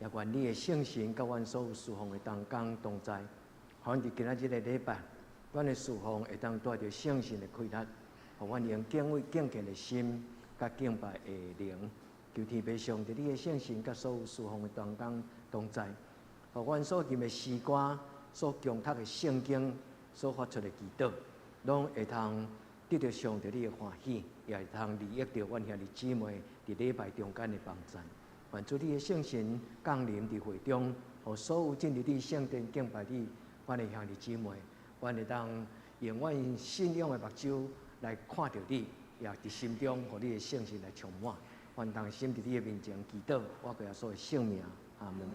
也願你的聖神佮阮所有侍奉的同工同在，予阮佇今仔日的禮拜，阮的侍奉會當帶著聖神的氣力，予阮用敬畏敬虔的心，佮敬拜的靈，求天父上帝你的聖神佮所有侍奉的同工同在，予阮所吟的詩歌、所誦讀的聖經、所發出的祈禱，攏會通得著上帝你的歡喜，也會通利益著阮兄弟姊妹佇禮拜中間的幫贊。願主你的聖神降臨佇會中，予所有進入你聖殿敬拜你，阮的兄弟姊妹，阮會當用阮信仰的目睭來看著你，也佇心中予你的聖神來充滿。願同心佇你的面前祈禱，倚靠耶穌的聖名，阿門。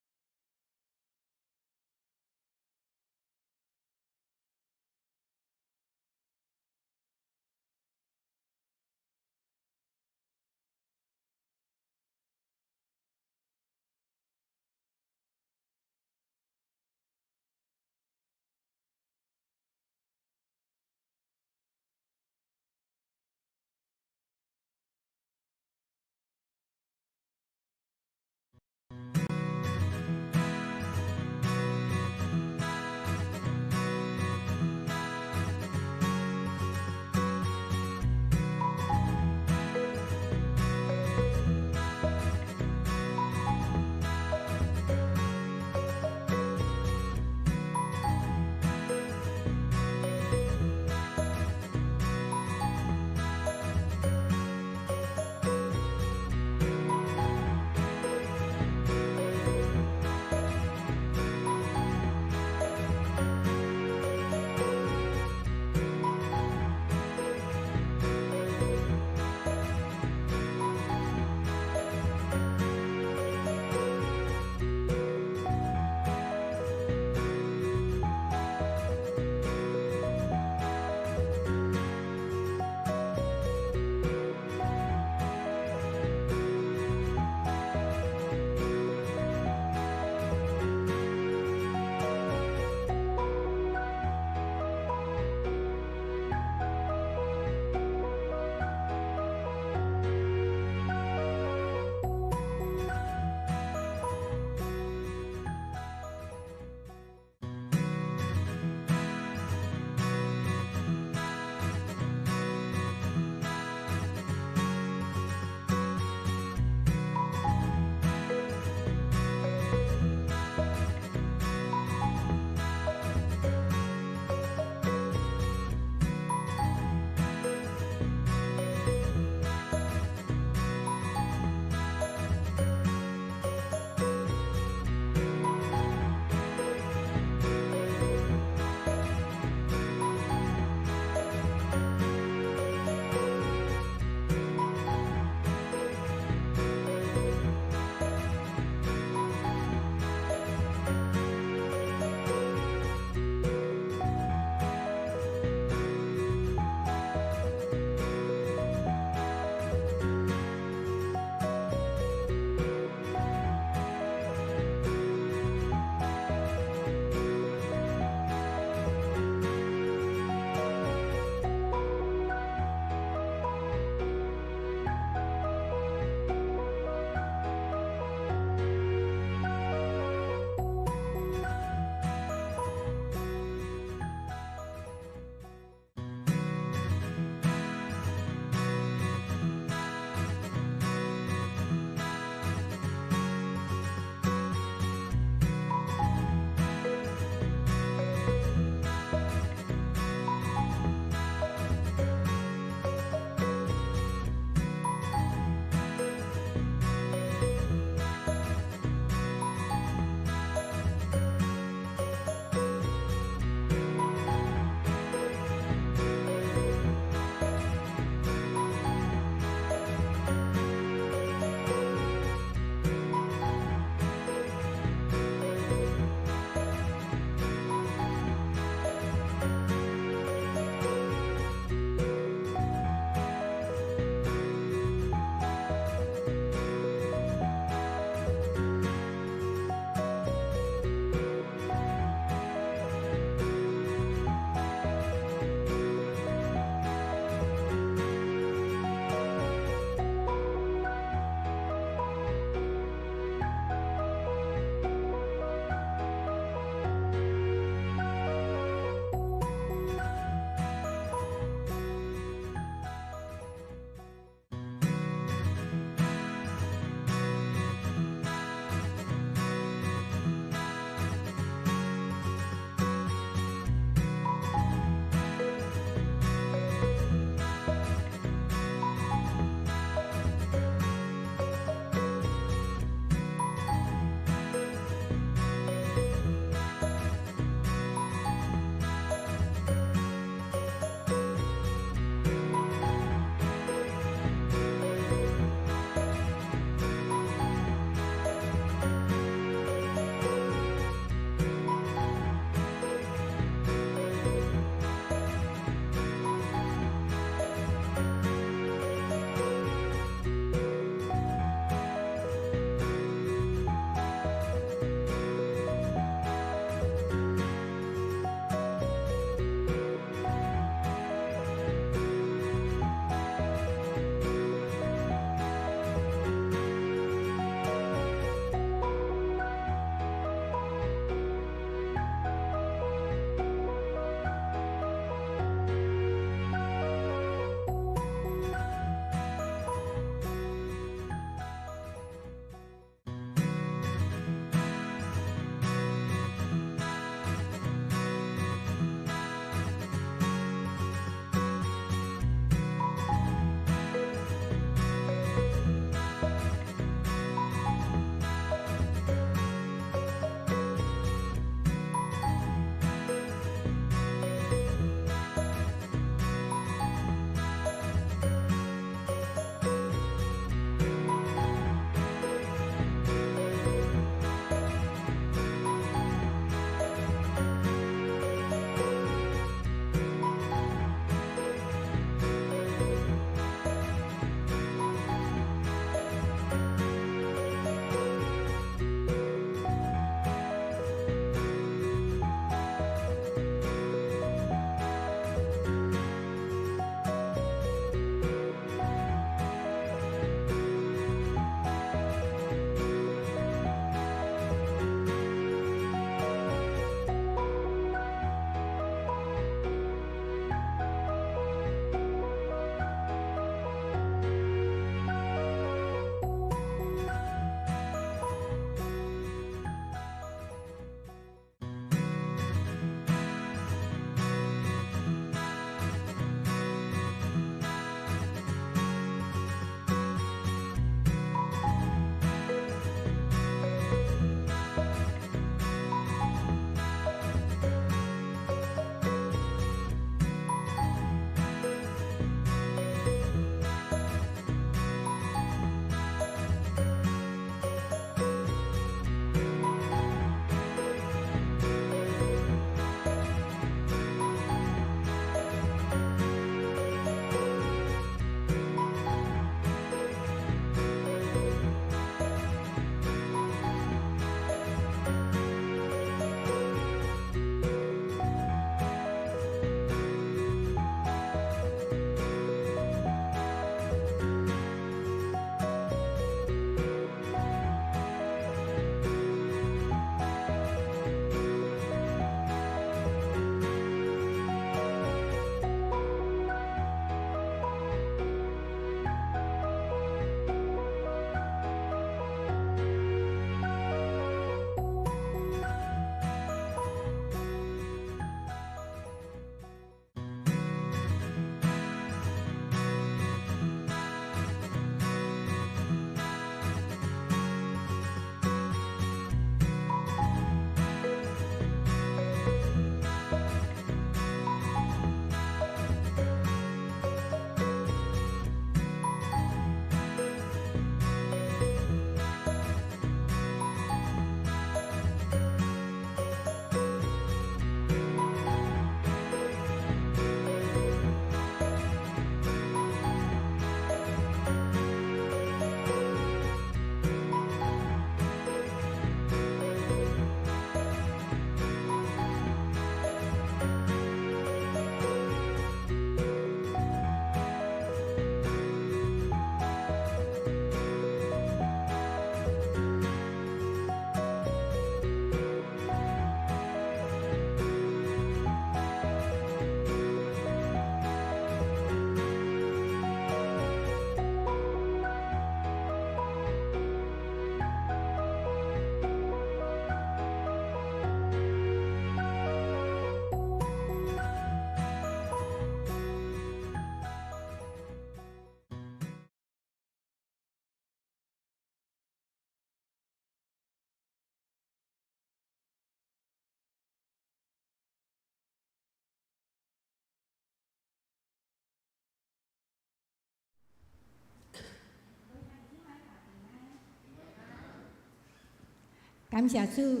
感謝主，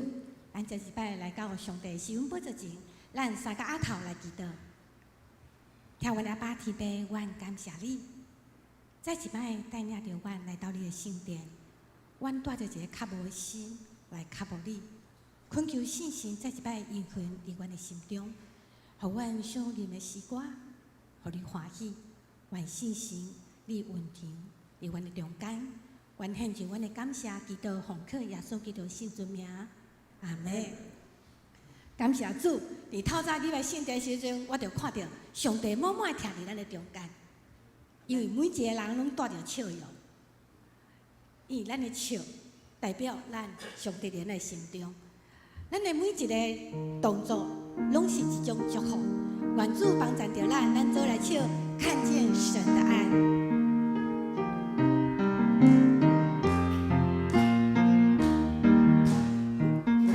咱這一擺來到上帝施恩寶座前，咱三個額頭來祈禱。聽阮阿爸天父，阮感謝你，再一擺帶領著阮來到你的聖殿，阮帶著一个渴慕的心來渴慕你，懇求聖神再一擺運行佇阮的心中，予阮想啉的詩歌，予你歡喜。願聖神你運行佇阮的中間，阮獻上阮的感謝，祈禱奉靠耶穌基督聖尊名，阿門。感謝主，佇透早入來聖殿時陣，我就看著上帝滿滿徛佇咱的中間，因為每一個人攏帶著笑容，因為咱的笑代表咱上帝佇咱的心中，咱的每一个動作攏是一種祝福。願主幫贊著咱，咱做來唱，看見神的愛。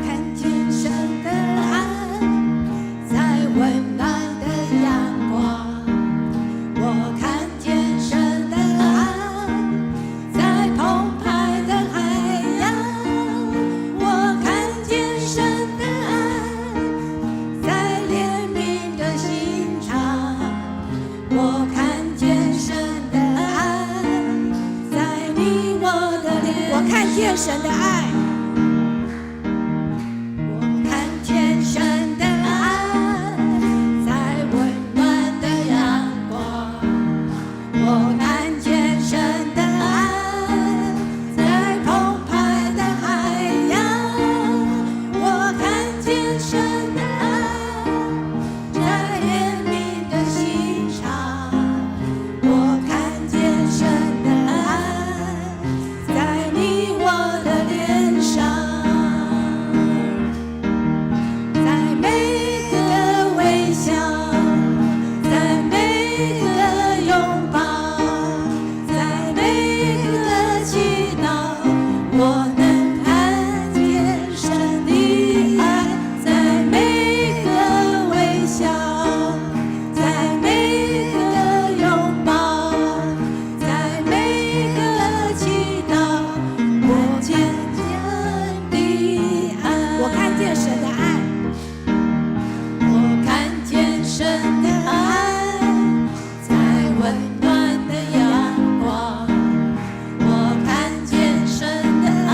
看見神的愛，在溫暖的陽光。我看見神的愛，在澎湃的海洋。我看見神的愛，在憐憫的心腸。我看見神的愛，在你我的臉。我看見神的愛。我看見神的愛，在溫暖的陽光。我看見神的愛，在澎湃的海洋。我看見神的愛，在憐憫的心腸。我看見神的愛，在你我的臉上。在每個微笑，在每個擁抱，在每個祈禱，我能看見神的愛。在每個微笑，在每個擁抱，在每個祈禱，我見神的愛。我看見神的愛。我看見神的愛，在溫暖的陽光。我看見神的愛，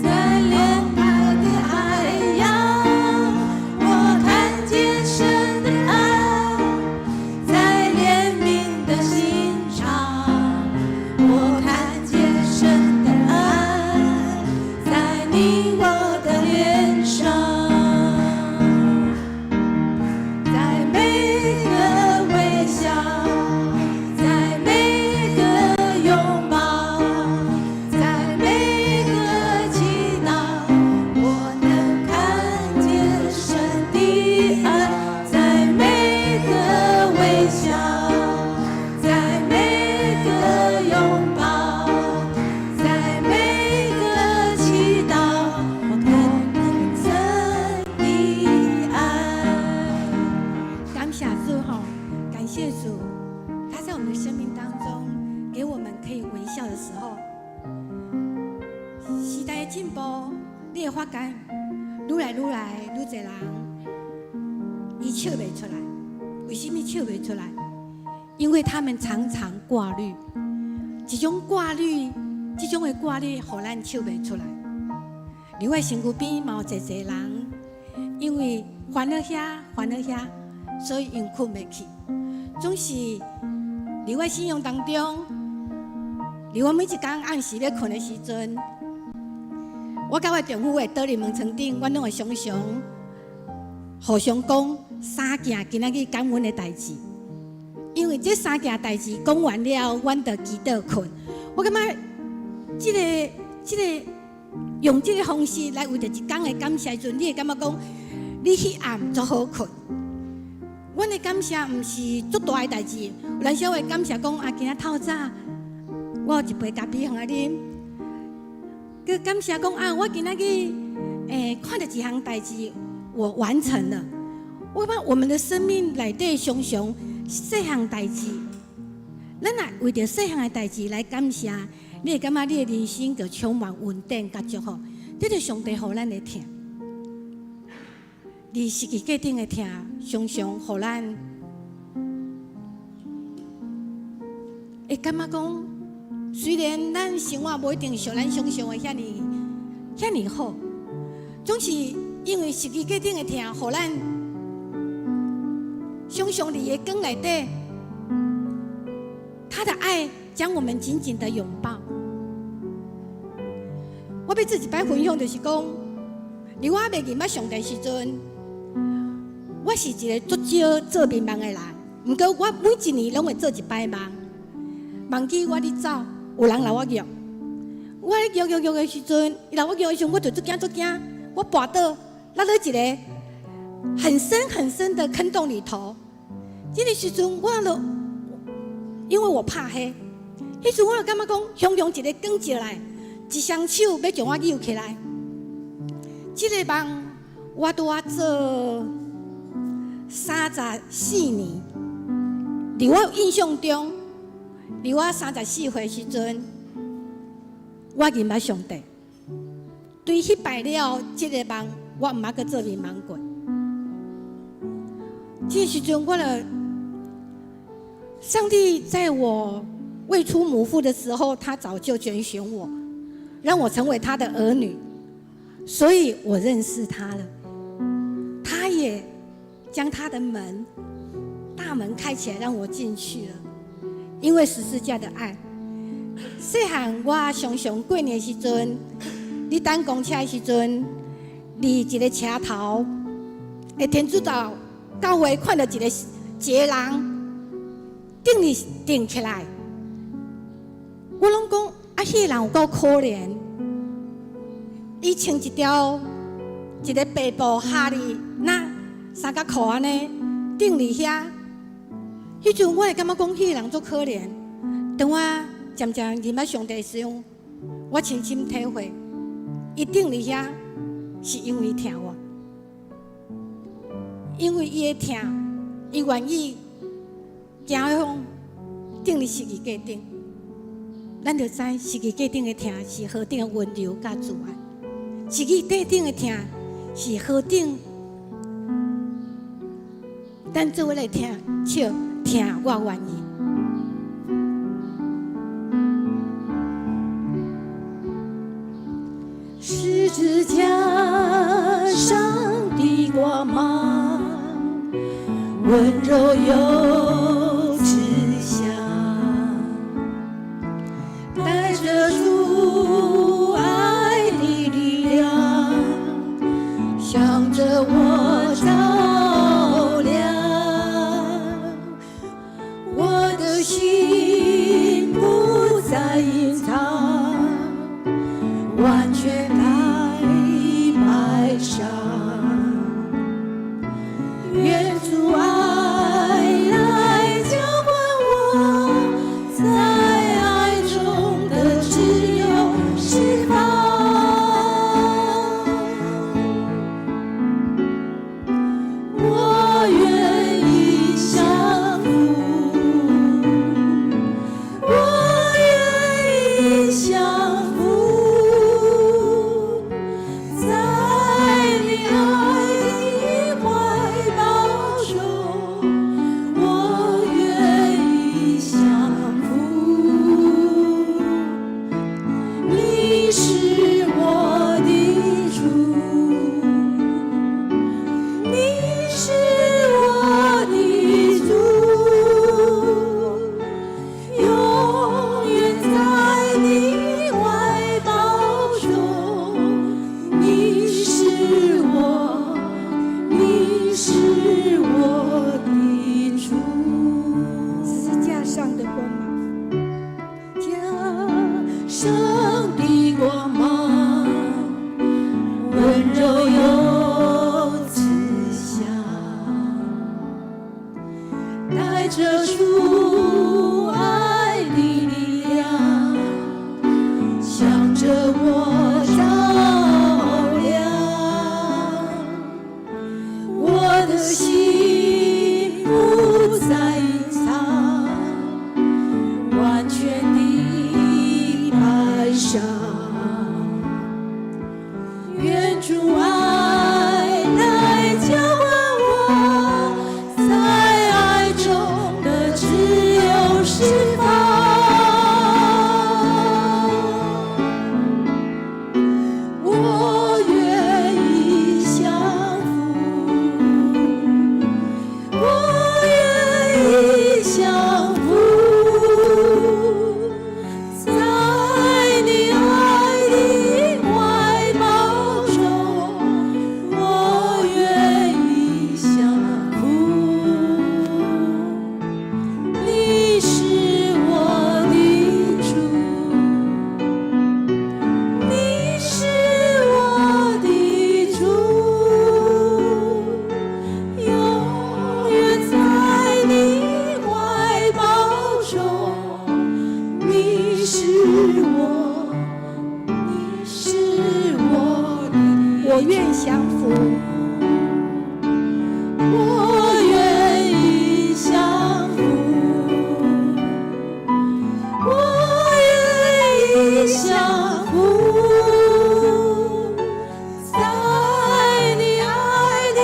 在澎湃的海洋。我看見神的愛，在憐憫的心腸。我看見神的愛，在你我的臉上。在每個微笑，在每個擁抱，在每個祈禱，我能看見神的愛。在每個微笑，在每個擁抱，在每個祈禱，我看見神的愛。感謝主吼，感謝主，他在我們的生命當中，給我們可以微笑的時候。時代的進步，你會發覺愈來愈來愈濟人，伊笑袂出來。為什麼笑袂出來？因為他們常常掛慮，這種掛慮，這種的掛慮，予咱笑袂出來。另外，身軀邊嘛有濟濟人，因為煩惱遐，煩惱遐，所以𪜶睏袂去。總是佇我信仰當中，佇我每一工暗時欲睏的時陣，我佮我丈夫會倒佇門床頂，阮攏會常常互相講三件今仔日感恩的代誌。因為這三件代誌講完了，阮就祈禱睏。我感覺這個用這個方式來為著一工的感謝時陣，你會感覺講你彼暗足好睏。阮的感謝毋是足大的代誌，有陣時會感謝講啊，今仔透早我有一杯咖啡予我啉，閣感謝講啊，我今仔日看著一項代誌，我完成了。我感覺我們的生命內底常常細項代誌，咱若為著細項的代誌來感謝，你會感覺你的人生就充滿穩定佮祝福。這個上帝予咱的疼，佇十字架頂的疼，常常予咱會感覺講，雖然咱生活無一定像咱想像的遐爾遐爾好，總是因為十字架頂的疼，予咱常常佇伊的光內底，他的愛將我們緊緊的擁抱。我欲做一擺分享，就是講，佇我猶未認捌上帝時陣，我是一個足少做眠夢的人。毋過我每一年攏會做一擺夢，夢見我咧走，有人來我約，我咧約約約的時陣，伊來我約的時陣，我就足驚足驚，我跋倒，落佇一個很深很深的坑洞裡頭。這個時陣我就因為我怕黑，彼時我就感覺講，雄雄一個光照來。一雙手欲將我揪起來，這個夢我拄仔做34年，佇我印象中，佇我34歲時陣，我認捌上帝。對彼擺了，這個夢我毋捌閣做眠夢過。這個時陣，我就上帝在我未出母腹的時候，他早就揀選我。讓我成為他的兒女，所以我認識他了。他也將他的門大門開起來，讓我進去了。因為十字架的愛。細漢我常常過年時陣，咧等公車的時陣，佇一個車頭，會天主教教會看著一個一个人釘佇釘起來，我攏講。啊，彼個人有夠可憐，伊穿一條一个白布哈利那三角褲按呢，釘佇遐。彼陣我會感覺講，彼個人足可憐。當我漸漸認捌上帝的時候，我深深體會，伊釘佇遐是因為疼我，因為伊的疼，伊願意行向釘佇十字架頂。咱就知十字架頂的疼是何等的溫柔佮慈愛，十字架頂的疼是何等，咱做伙來聽，唱疼我願意。十字架上的光芒，溫柔又慈祥，帶着主愛的力量，向着我照亮。我的心不再隱藏，完全來擺上。願主愛來澆灌我，在愛中的自由釋放。我願意降服，我願意降服，在你愛的懷抱中，我願意降服。你是我的主，你是我的主，永遠在你懷抱中。你是我，你是我的主。十字架上的光芒，架上的光芒，溫柔又慈祥，帶着主愛的力量，向着我照亮。我的心不再隱藏，完全地擺上。意降服，在你愛的懷抱中，我願意降服。你是我的主，你是我的主，永遠在你懷抱中。你是我，你是我的，我願降服。我願意降服，我願意降服，在你愛的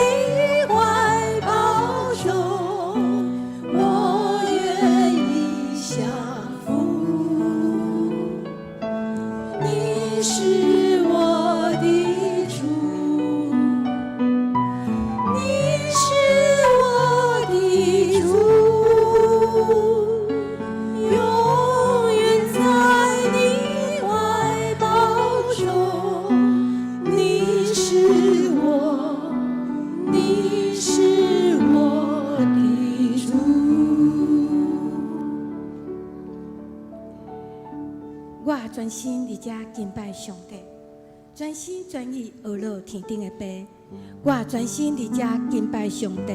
懷抱中，我願意降服。你是我的主，你是我的主，永遠在你懷抱中。你是我，你是我的主。我專心佇遮敬拜上帝，專心專意學樂天頂的爸。我專心佇遮敬拜上帝，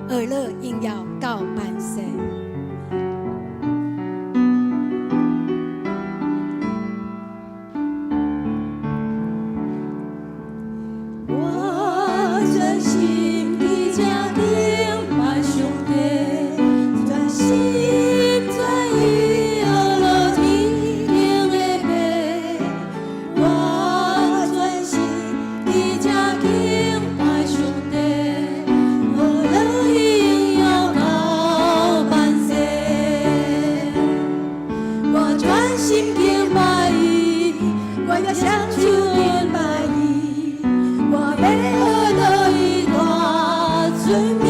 學樂榮耀到萬世。我專心佇遮敬拜上帝，專心專意學樂天頂的爸。我專心佇遮敬拜上帝，學樂榮耀到萬世。我專心敬拜伊，我也雙手敬拜伊，我欲學樂伊大尊名。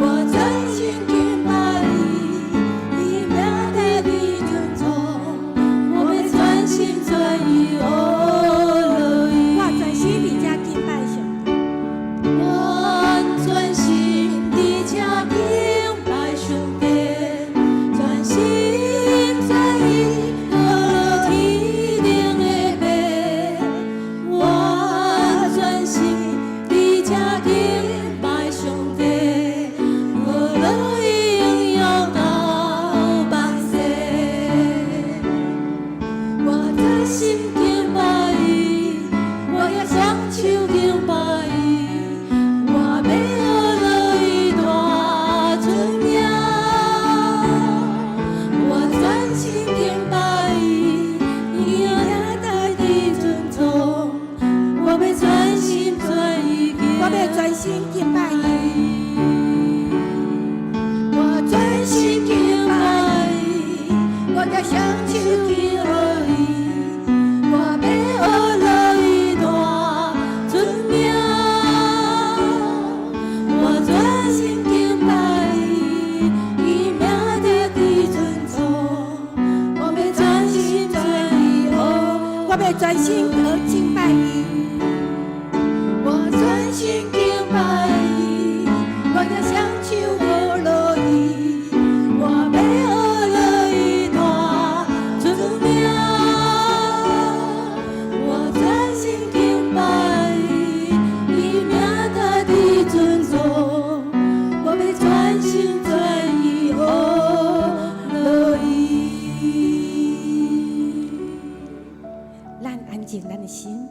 我專心敬拜伊，伊名得的尊崇，我欲專心專意學樂伊。我專心佇遮敬拜上帝，我專心佇遮敬拜上帝，專心專意學樂天頂的爸。我專心佇遮敬拜上帝，學樂榮耀到萬世。我專心敬拜伊，我也雙手敬拜伊，我欲學樂伊大尊名。我專心敬拜伊，伊名得的尊崇，我欲專心專意敬我欲專心敬拜伊。我專心敬拜伊，我也雙手敬伊，我欲學樂伊大尊名。我專心敬拜伊，伊名得的尊崇，我欲專心專意學，我欲專心學敬拜伊。我專心敬拜伊，我也雙手學樂伊，我欲學樂伊大尊名。我專心敬拜伊，伊名得的尊崇，我欲專心專意學樂伊。咱安靜咱的心。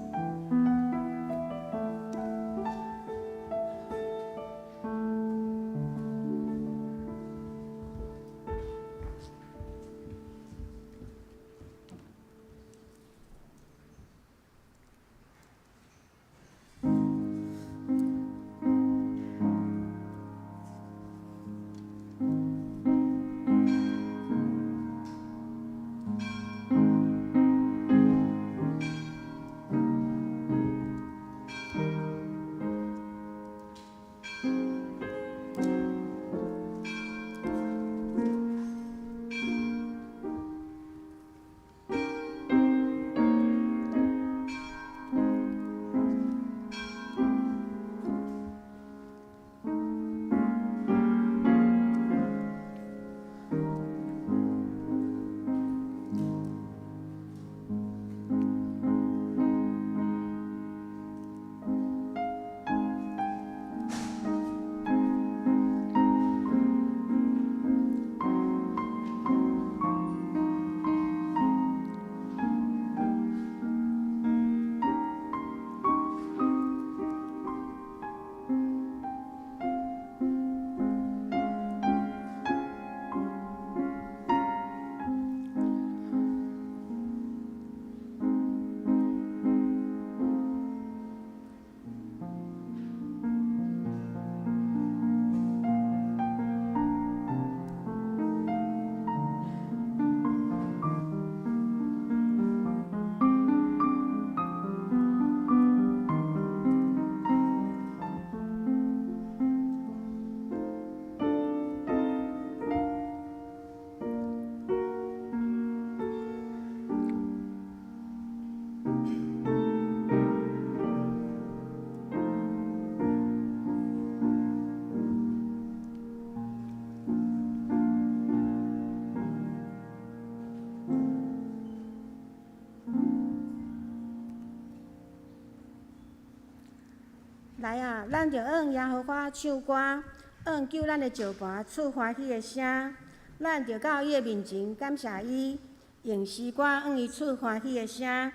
來啊，咱著向耶和華唱歌，向救咱的石磐出歡喜的聲。咱著到伊的面前感謝伊，用詩歌向伊出歡喜的聲。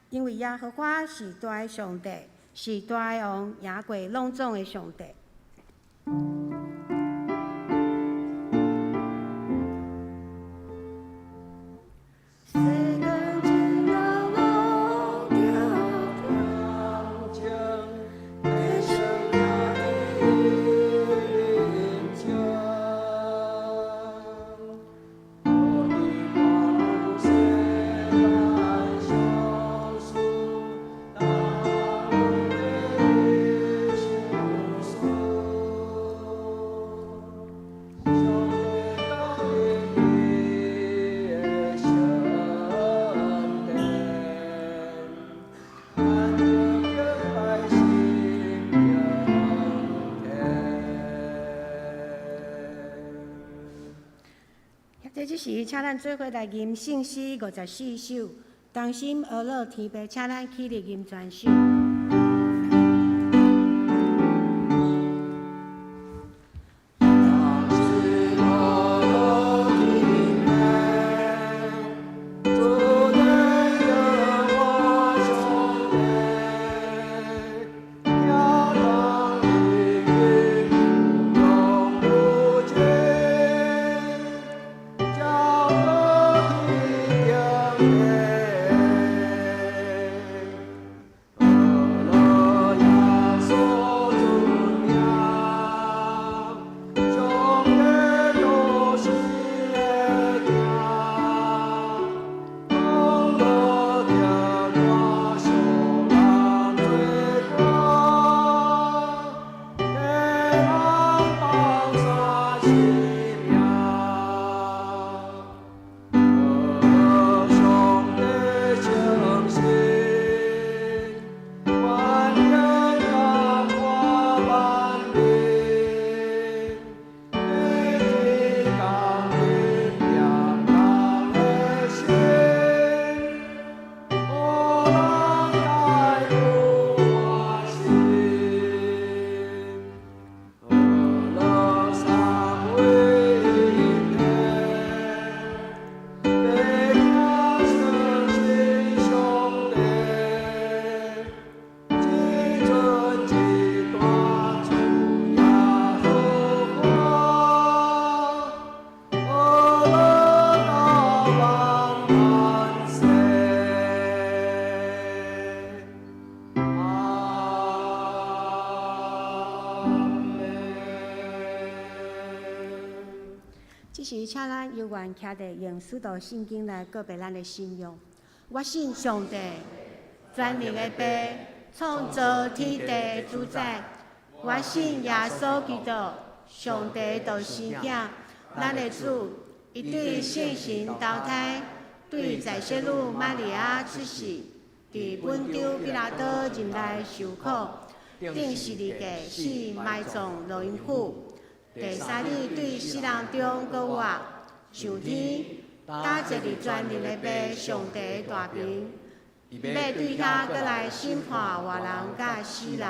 因為耶和華是大的上帝，是大的王，贏過攏總的上帝。世間真老攏著點鐘，地上行伫面前，无伫看有世间相思，哪有的相思？上帝降临伊的圣殿，安静敬拜心敬虔。這這時，請咱做伙來吟聖詩54首，同心學樂天父，請咱起立吟全首。同心學樂天父，主的耶和華上帝，聽當日日永無盡，照到天頂的，學樂耶穌尊名，上帝都是的行，講樂聽歌上人做歌，替人放下生命。學樂上帝誠實，願天感化萬民，日日降臨點人的心，予人大有歡喜。學樂三位一體，白行誠實上帝，至尊至大主耶和華，學樂到萬萬世。阿們。這時，請咱猶原徛佇用使徒信經來告白咱的信仰。我信上帝，全能的父，創造天地的主宰。我信耶穌基督，上帝的獨生囝，咱的主。伊對聖神投胎，對在聖女瑪利亞出世，佇本丟彼拉多任內受苦，釘十字架死埋葬落陰府。第三日對死人中閣活，上天，搭坐佇全能的父上帝的大爿，伊欲對遐閣來審判活人佮死人。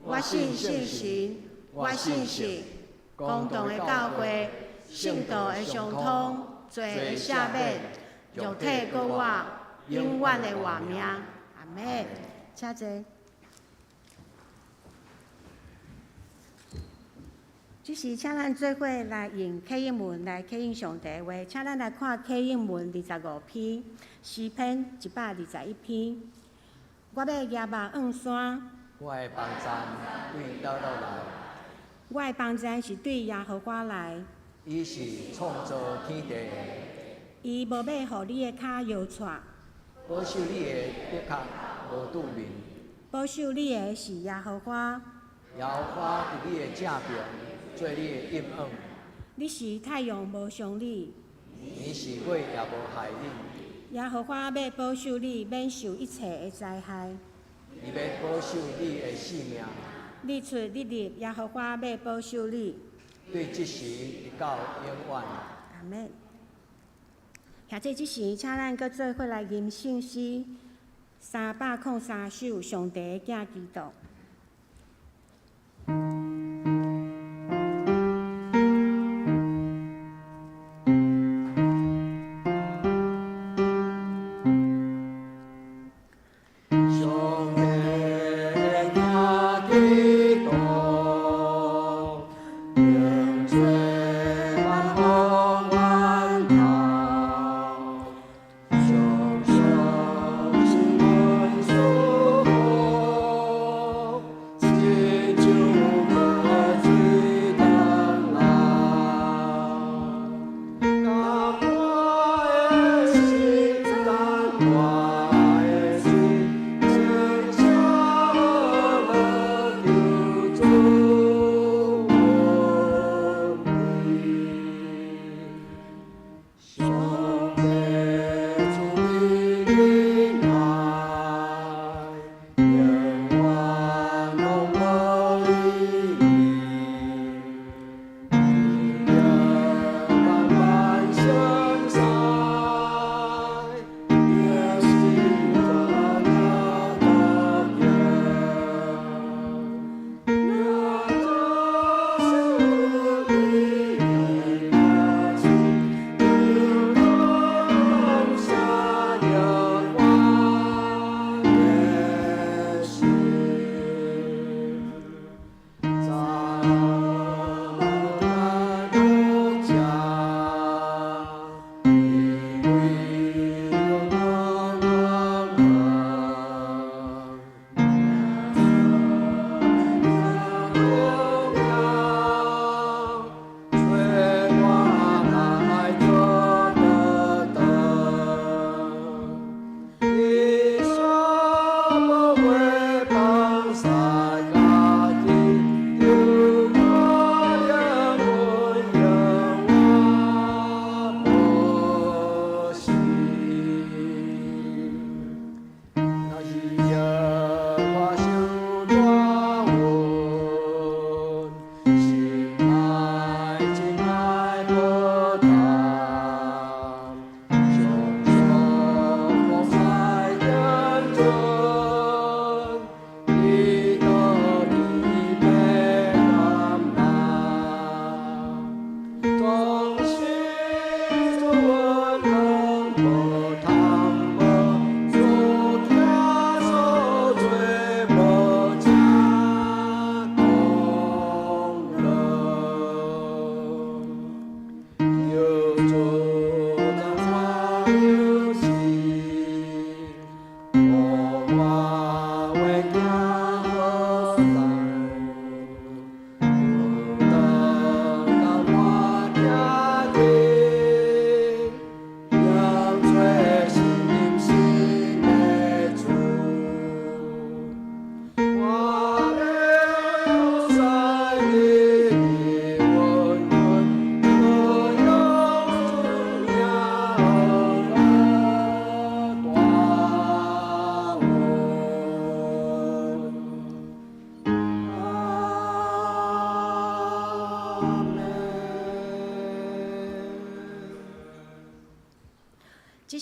我信聖神，我信聖公同的教會，聖徒的相通，罪的赦免，肉體閣活，永遠的活命。阿們，請坐。這時，請咱做伙來用啟應文來啟應上帝的話，請咱來看啟應文25篇，詩篇121篇。我欲舉目向山，我的幫贊對佗落來？我的幫贊是對耶和華來。伊是創造天地的。伊無欲予你的跤搖掣。保守你的的確無拄眠。保守你的是耶和華。耶和華佇你的正爿，做你的蔭影。日時太陽無傷你，暝時月也無害你。耶和華欲保守你，免受一切的災害。伊欲保守你的性命。日出日入，耶和華欲保守你。對這時直到永遠。阿們。現在這時，請咱閣做伙來吟聖詩303首，上帝的囝基督。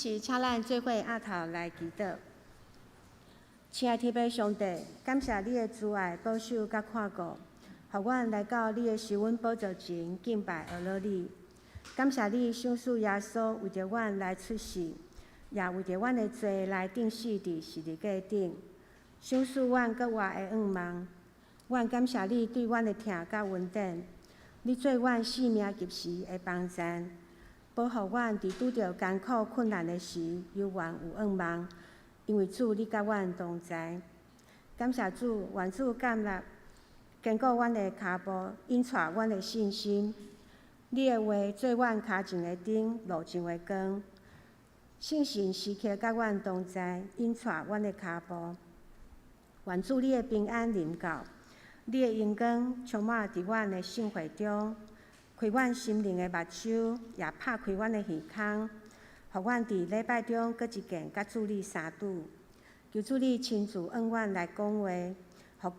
時，請咱做伙徛頭來祈禱。親愛天父上帝，感謝你的慈愛、保守佮看顧，予阮來到你的施恩寶座前敬拜阿羅你。感謝你賞賜耶穌為著阮來出世，也為著阮的罪來釘死佇十字架頂，賞賜阮閣活的向望。阮感謝你對阮的疼佮恩典，你做阮性命急時的幫贊，保護阮佇拄著艱苦困難的時，猶原有向望。因為主你佮阮同在，感謝主，願主建立堅固阮的跤步，引帶阮的信心。你的話做阮跤前的燈，路上的光。聖神時刻佮阮同在，引帶阮的跤步。願主你的平安臨到，你的榮光充滿佇阮的生活中，開阮心靈的目睭，也拍開阮的耳孔。予阮佇禮拜中閣一見佮主你相拄，求主你親自向阮來講話，予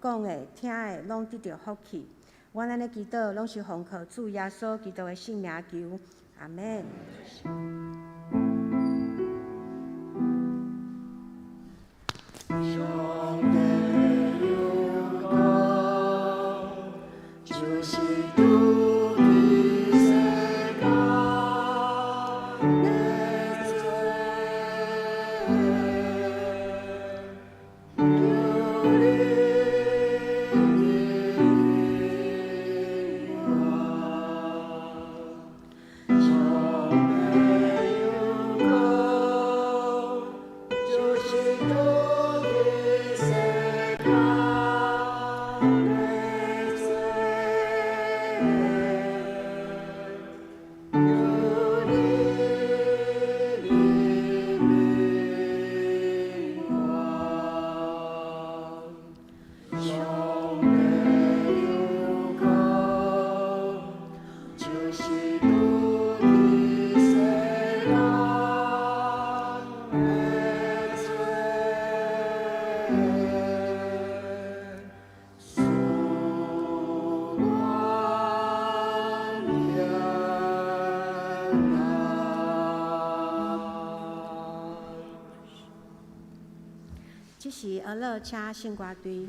講的、聽的攏得著福氣。阮按呢祈禱，攏是奉靠主耶穌基督的聖名求，阿們。上帝有光，就是拄佇世間的罪，求你憐憫我。上帝有光，就是拄佇世間的罪，求你憐憫我。上帝有光，就是拄佇世間的罪，恕阮免難。這是阿樂請聖歌隊。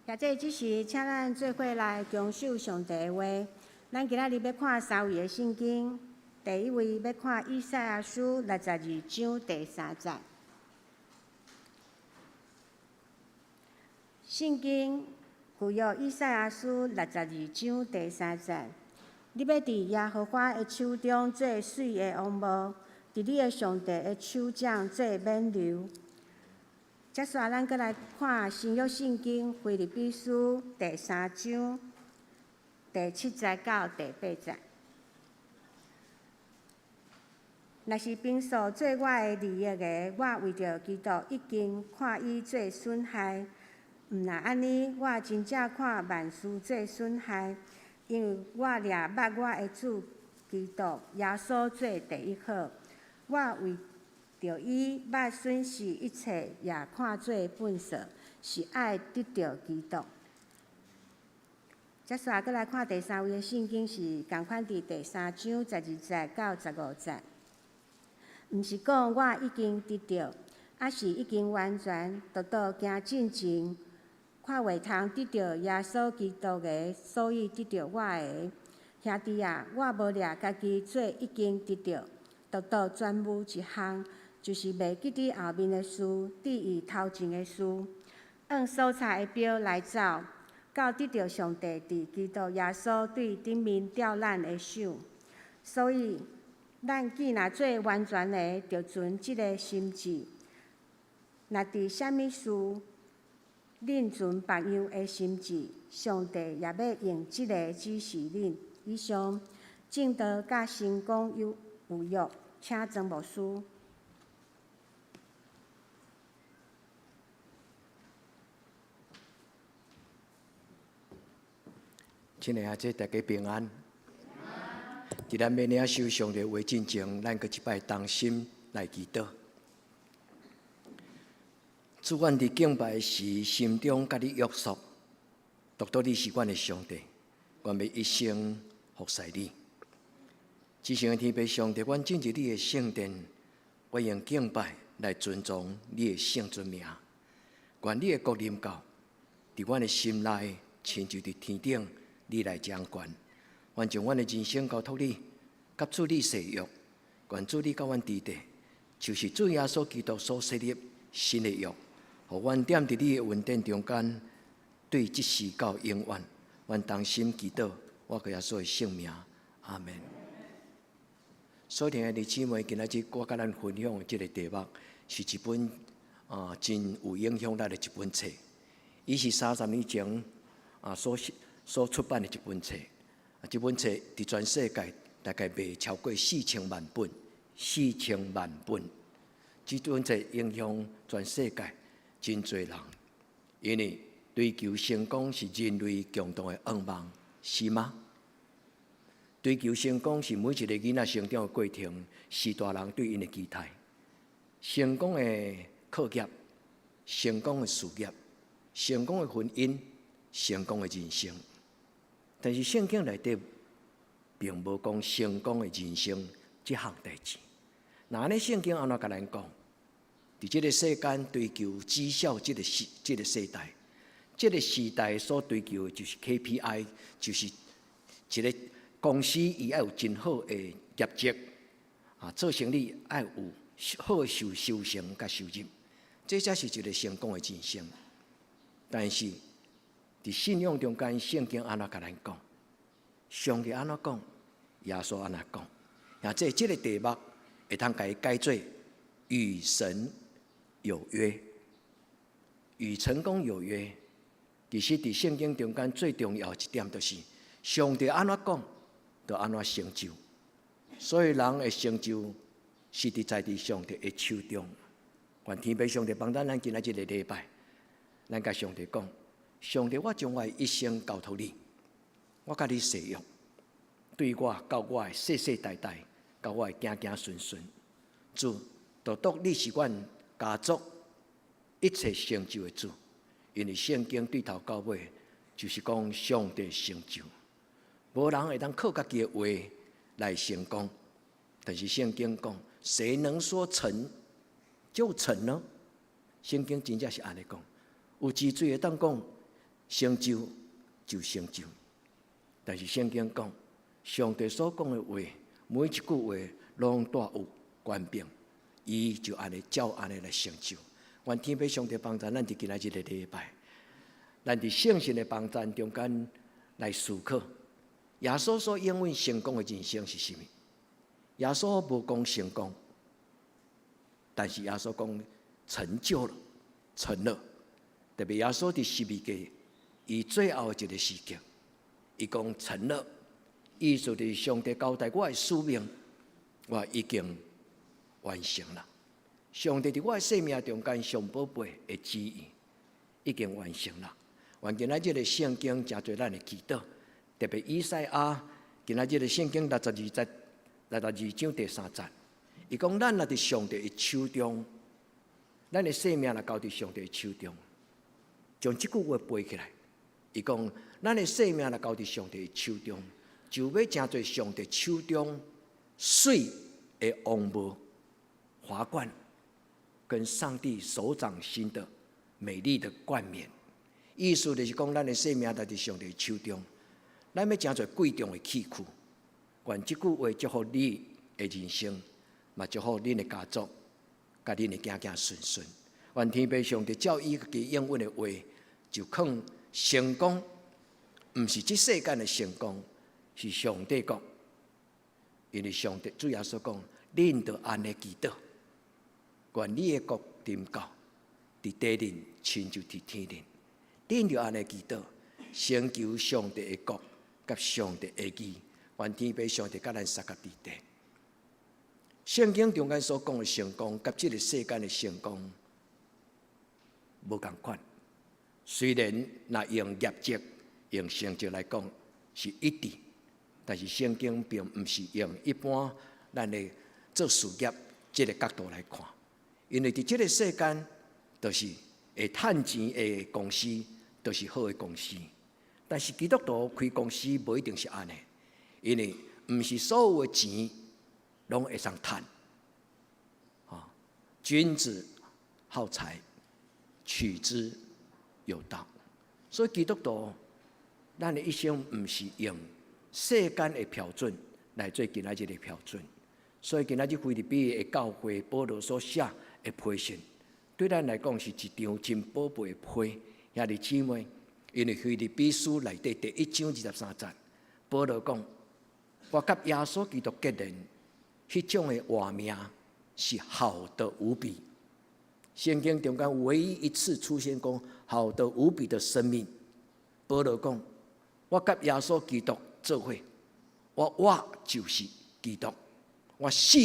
現在這時，請咱做伙來恭守上帝的話。咱今仔日欲看三位的聖經，第一位欲看以賽亞書六十二章第三節。聖經舊約以賽亞書六十二章第三節：你欲佇耶和華的手中做媠的王無？佇你的上帝的手掌做冕旒。接續咱閣來看新約聖經腓立比書第三章第七節到第八節。若是平素做我的利益的，我為著基督已經看伊做損害。毋若按呢，我真正看萬事做損害，因為我掠捌我的主基督耶穌做第一好。我為著伊捌損失一切，也看做糞掃，是愛得著基督。接續閣來看第三位的聖經是仝款佇第三章十二節到十五節。毋是講我已經得著，抑是已經完全，獨獨行進前，看袂通得著耶穌基督的，所以得著我的。兄弟啊，我無掠家己做已經得著，獨獨專務一項，就是袂記佇後面的事，注意頭前的事，按所差的標來走，到得著上帝佇基督耶穌對頂面吊咱的賞。所以，咱既若做完全的，就存這个心志。若佇啥物事，恁存別樣的心志，上帝也欲用這个指示恁。以上，證道佮成功有有約，請曾牧師。親愛的阿姐，大家平安。佇咱欲領受上帝話進前，咱閣一擺同心來祈禱。主，阮佇敬拜時，心中佮你約束，獨獨你是阮的上帝，阮欲一生服侍你。至聖的天父上帝，阮進入你的聖殿，我用敬拜來尊崇你的聖尊名。願你的國臨到，佇阮的心內，親像佇天頂，你來掌權。願將阮的人生交託你，佮主你誓約，願主你佮阮佇咧，就是主耶穌基督所設立新的約，予阮踮佇你的恩典中間，對這時到永遠，阮同心祈禱，我靠耶穌的聖名，阿們。所聽的弟姊妹，今仔日我佮咱分享的這个題目，是一本真有影響力的一本冊。伊是30年前所出版的一本冊。這本冊佇全世界大概賣超過四千萬本，四千萬本。這本冊影響全世界真濟人，因為追求成功是人類共同的願望，是嗎？追求成功是每一个囡仔成長的過程，是大人對𪜶的期待。成功的課業，成功的事業，成功的婚姻，成功的人生。但是聖經內底並無講成功的人生這項代誌。那按呢聖經按怎共咱講？佇這个世間追求績效這个時這个世代，這个時代所追求的就是 KPI，就是一个公司伊愛有真好的業績，做生意愛有好的收成佮收入，這才是一个成功的人生。但是，佇信仰中間，聖經按怎共咱講？上帝按怎講？耶穌按怎講？啊，這个題目會通共伊改做與神有約，與成功有約。其實，佇聖經中間最重要一點就是，上帝按怎講，就按怎成就。所以，人的成就是佇在佇上帝的手中。願天父上帝幫咱，咱今仔這个禮拜，咱共上帝講。上帝，我將我的一生交託你，我佮你誓約，對我到我的世世代代，到我的子子孫孫，主，獨獨你是阮家族一切成就的主，因為聖經對頭到尾就是講上帝成就，無人會當靠家己的話來成功，但是聖經講，誰能說成就成呢？聖經真正是按呢講，有智慧會當講。成就就成就。但是聖經講，上帝所講的話，每一句話攏帶有權柄，伊就按呢照按呢來成就。願天父上帝幫助咱佇今仔日個禮拜，咱佇聖神的幫助中間來思考，耶穌所應允成功的人生是啥物？耶穌無講成功，但是耶穌講成就了，成了。特別耶穌佇十字架，伊最後一个時刻，伊講成了，意思就是上帝交代我的使命，我已經完成了。上帝佇我的生命中間上寶貝的旨意已經完成了。願今仔日的聖經誠濟咱的祈禱，特別以賽亞今仔日的聖經六十二節、62章第3節，伊講咱若佇上帝的手中，咱的生命若交佇上帝的手中，將這句話背起來。伊講咱的生命若交佇上帝的手中，就欲成做上帝手中媠的王帽華冠，跟上帝手掌心的美麗的冠冕。意思就是講，咱的生命佇上帝手中，咱欲成做貴重的器具。願這句話祝福你的人生，嘛祝福恁的家族，佮恁的子子孫孫。願天父上帝照伊家己應允的話，就看成功，毋是這世間的成功，是上帝國。因為上帝主耶穌講，恁著按呢祈禱，願你的國臨到，佇地面親像佇天頂。恁著按呢祈禱，先求上帝的國佮上帝的義，願天父上帝佮咱相佮佇地。聖經中間所講的成功，佮這个世間的成功無仝款。雖然若用業績、用成績來講是一致，但是聖經並毋是用一般咱的做事業這个角度來看，因為佇這个世間，就是會趁錢的公司，就是好的公司。但是基督徒開公司無一定是按呢，因為毋是所有的錢攏會使趁。啊，君子好財，取之有道。所以基督徒，咱的一生毋是用世間的標準來做今仔日的標準。所以今仔日腓立比的教會，保羅所寫的批信，對咱來講是一張真寶貝的批。兄弟姊妹，因為腓立比書內底第一章23節，保羅講：我佮耶穌基督結連，彼種的活命是好得無比。聖經中間唯一一次出現講好得無比的生命，保羅講：我佮耶穌基督做伙，我活就是基督，我死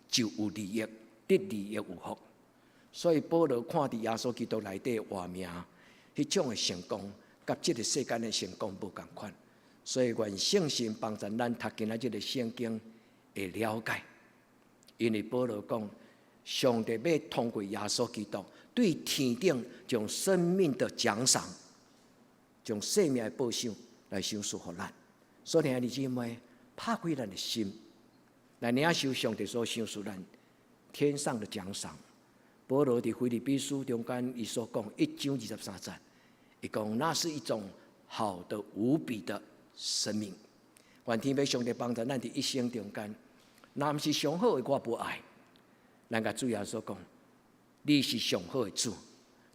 就有利益，得利益有福。所以保羅看佇耶穌基督內底活命，彼種的成功，佮這个世間的成功無仝款。所以願聖神幫助咱讀今仔這个聖經會了解，因為保羅講，上帝欲通過耶穌基督對天頂將生命的獎賞，將生命的報賞來賞賜予咱。所以兄弟姊妹，拍開咱的心，來領受上帝所賞賜咱天上的獎賞。保羅佇腓立比書中間，伊所講一章二十三節，伊講那是一種好的無比的生命。願天父上帝幫助咱佇一生中間，若毋是上好的，我無愛。咱共主耶穌講，你是上好的主，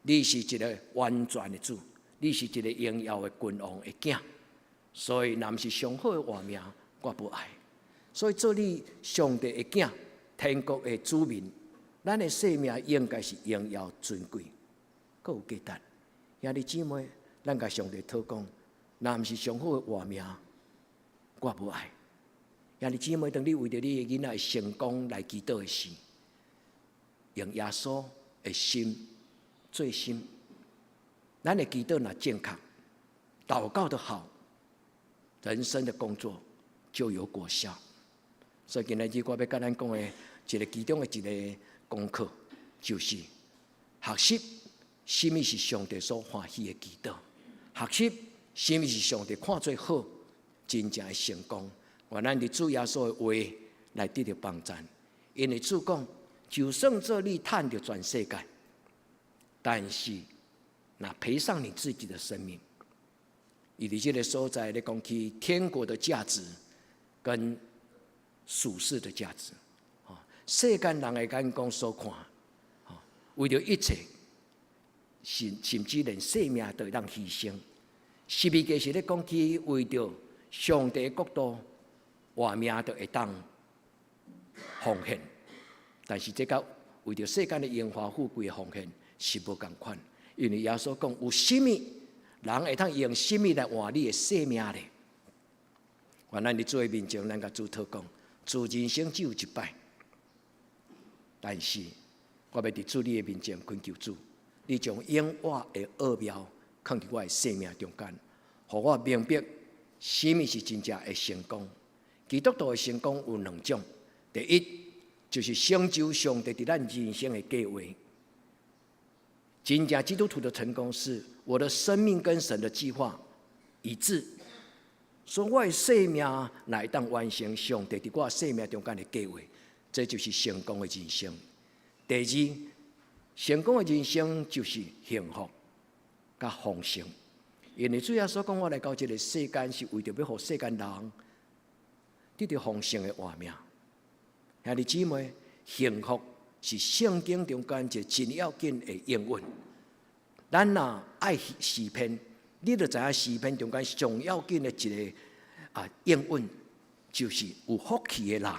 你是一个完全的主，你是一个榮耀的君王的囝，所以若毋是上好的活命，我無愛。所以做你上帝的囝，天國的子民，咱的生命應該是榮耀尊貴，閣有價值。兄弟姊妹，咱共上帝禱告，若毋是上好的活命，我無愛。兄弟姊妹，當你為著你的囡仔的成功來祈禱的時，用耶穌的心做心，咱的祈禱若正確，禱告得好，人生的工作就有果效。所以今仔日我欲共咱講的一个其中的一个功課，就是學習啥物是上帝所歡喜的祈禱，學習啥物是上帝看做好，真正的成功。願咱佇主耶穌的話來得著幫助，因為主講，就算做你趁著全世界，但是若賠上你自己的生命，伊佇這个所在咧講起天國的價值跟屬世的價值。世間人的眼光所看，為著一切，甚至連性命都會當犧牲。十字架是咧講起為著上帝的國度，活命都會當奉獻。但是這佮為著世間的榮華富貴的奉獻是無仝款，因為耶穌講有啥物人會當用啥物來換你的性命咧？願咱佇主的面前，咱共主禱告，主，人生只有一擺。但是，我欲佇主你的面前懇求主，你將永活的奧妙藏佇我的生命中間，予我明白啥物是真正的成功。基督徒的成功有兩種，第一就是成就上帝佇咱人生的計劃。真正基督徒的成功是我的生命跟神的計劃一致，所以我的生命來當完成上帝佇我生命中間的計劃。這就是成功的人生。第二，成功的人生就是幸福佮豐盛。因為主耶穌講，我來到這个世間是為著欲予世間人得著豐盛的活命。兄弟姊妹，幸福是聖經中間一个真要緊的應允。咱若愛詩篇，你就知影詩篇中間上要緊的一个應允，就是有福氣的人。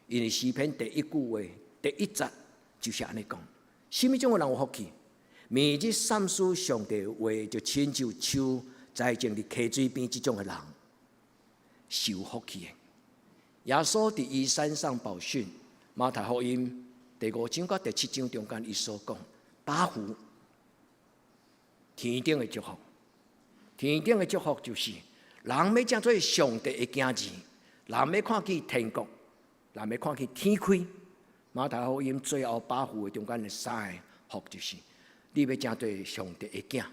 因為詩篇第一句話第一節就是按呢講：啥物種的人有福氣？每日三思上帝話，就親像樹栽種佇溪水邊這種的人，是有福氣的。耶穌佇伊山上寶訓，馬太福音第五章佮第七章中間，伊所講八福，天頂的祝福，天頂的祝福就是人欲成做上帝的囝兒，人欲看見天國，人欲看見天開。馬太福音最後八福的中間的三个福就是，你欲成做上帝的囝，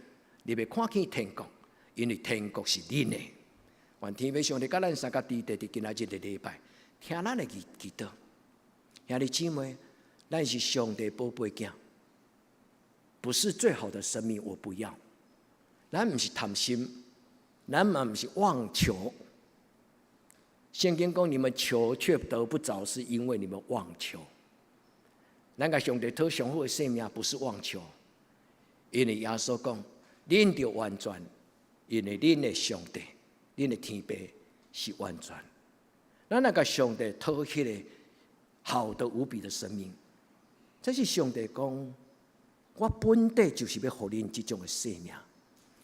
你欲看見天國，因為天國是恁的。願天父上帝佮咱相佮佇佇今仔日的禮拜，聽咱的祈禱。兄弟姊妹，咱是上帝寶貝囝，不是最好的生命，我不要。咱毋是貪心，咱嘛毋是妄求。聖經講，你們求卻得不著，是因為你們妄求。咱共上帝討上好的生命，不是妄求，因為耶穌講，恁著完全，因為恁的上帝，恁的天父是完全。咱若共上帝討彼个好的無比的生命，這是上帝講，我本底就是欲予恁這種的生命。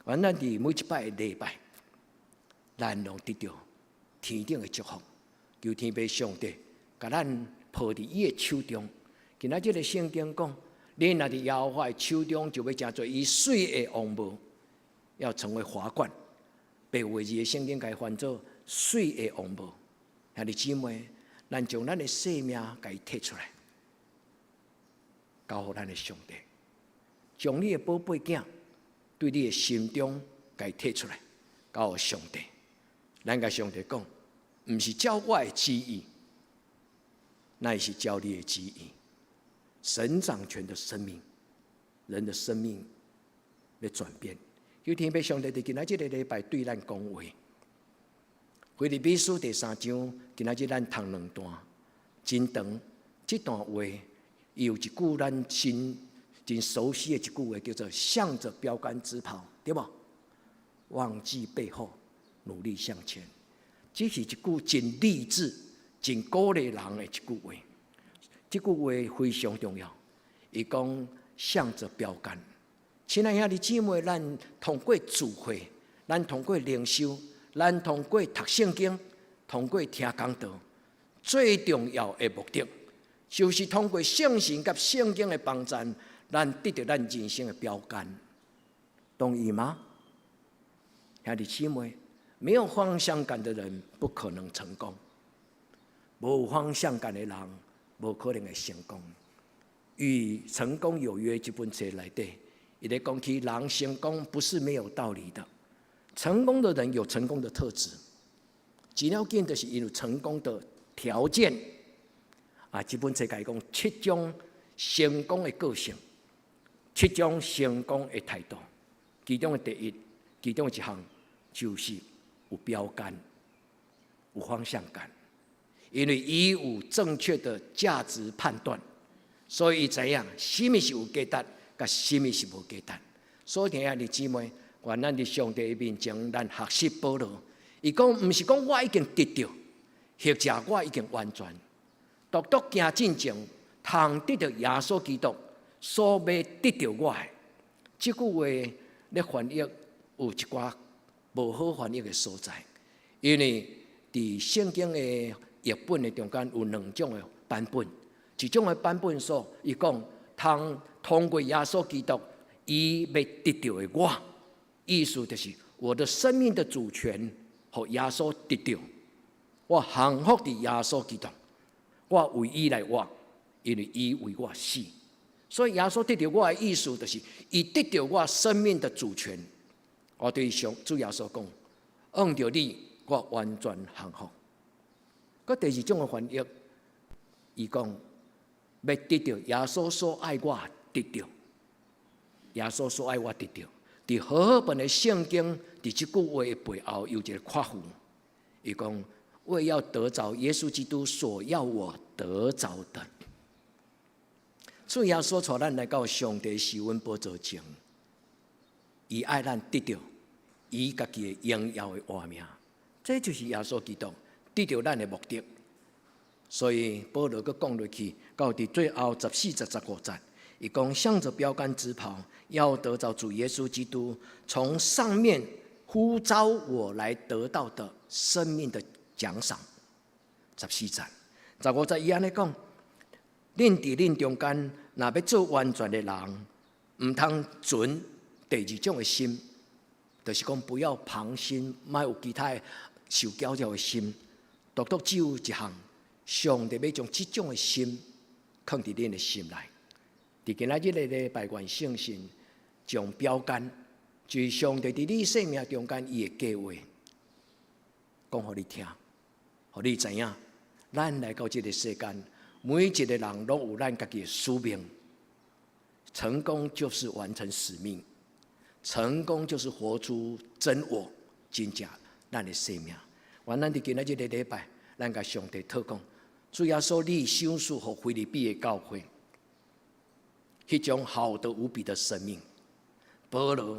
願咱佇每一擺的禮拜，咱攏得著天頂的祝福，求天父上帝共咱抱佇伊的手中。今仔這个聖經講，恁若佇耶和華的手中，就欲成做伊媠的王帽，要成為華冠。白話字的聖經共伊翻做媠的王帽。兄弟姊妹，咱將咱的生命共伊提出來，交予咱的上帝，將你的寶貝囝對你的心中共伊提出來，交予上帝。咱共上帝講，毋是照我的旨意，乃是照你的旨意。神掌權的生命，人的生命欲轉變。求天父上帝佇今仔這个禮拜對咱講話。腓立比書第三章，今仔日咱讀兩段，真長。這段話，伊有一句咱真真熟悉的一句話，叫做“向著標竿直跑”，對無？忘記背後，努力向前。這是一句真勵志、真鼓勵人的一句話。這句話非常重要。伊講向著標竿，親愛兄弟姊妹，咱通過聚會，咱通過靈修，咱通過讀聖經，通過聽講道，最重要的目的，就是通過聖神佮聖經的幫助，咱得著咱人生的標竿。同意嗎？兄弟姊妹，沒有方向感的人不可能成功。無方向感的人，無可能會成功。與成功有約這本冊內底，伊咧講起人成功不是沒有道理的。成功的人有成功的特質，真要緊就是伊有成功的條件。啊，這本冊共伊講七種成功的個性，七種成功的態度。其中的第一，其中的一項就是有標杆、有方向感，因為伊有正確的價值判斷，所以伊知影啥物是有價值，佮啥物是無價值。所以兄弟姊妹，願咱佇上帝面前，咱學習保羅。伊講毋是講我已經得著，或者我已經完全，獨獨行進前，通得著耶穌基督所欲得著我的。這句話咧翻譯有一寡無好翻譯的所在，因為佇聖經的譯本的中間有兩種的版本，一種的版本說，伊講通通過耶穌基督，伊欲得著的我，意思就是我的生命的主權，予耶穌得著，我降服佇耶穌基督，我為伊來活，因為伊為我死。所以耶穌得著我的意思，就是伊得著我生命的主權。我對上主耶穌講，按著你，我完全降服。閣第二種的翻譯，伊講欲得著耶穌所愛我得著，耶穌所愛我得著。佇和合本的聖經，佇這句話的背後有一個括弧，伊講為要得著耶穌基督所要我得著的。主耶穌帶咱來到上帝施恩寶座前，伊愛咱得著伊家己的榮耀的活命，這就是耶穌基督得著咱的目的。所以保羅閣講落去，到佇最後14節15節，伊講向着標杆直跑，要得著主耶穌基督從上面呼召我來得到的生命的獎賞。14節、15節伊按呢講。恁佇恁中間，若欲做完全的人，毋通存第二種的心，就是講不要旁心，莫有其他的受攪擾的心，獨獨只有一項，上帝欲將這種的心囥佇恁的心內。佇今仔日的禮拜，願聖神將標杆，就是上帝佇你生命中間伊的計劃，講予你聽，予你知影，咱來到這個世間，每一個人攏有咱家己的使命。成功就是完成使命，成功就是活出真我，真正咱的生命。願咱佇今仔日這個禮拜，咱共上帝禱告，主耶穌，你賞賜予腓立比的教會，彼種好得無比的生命。保羅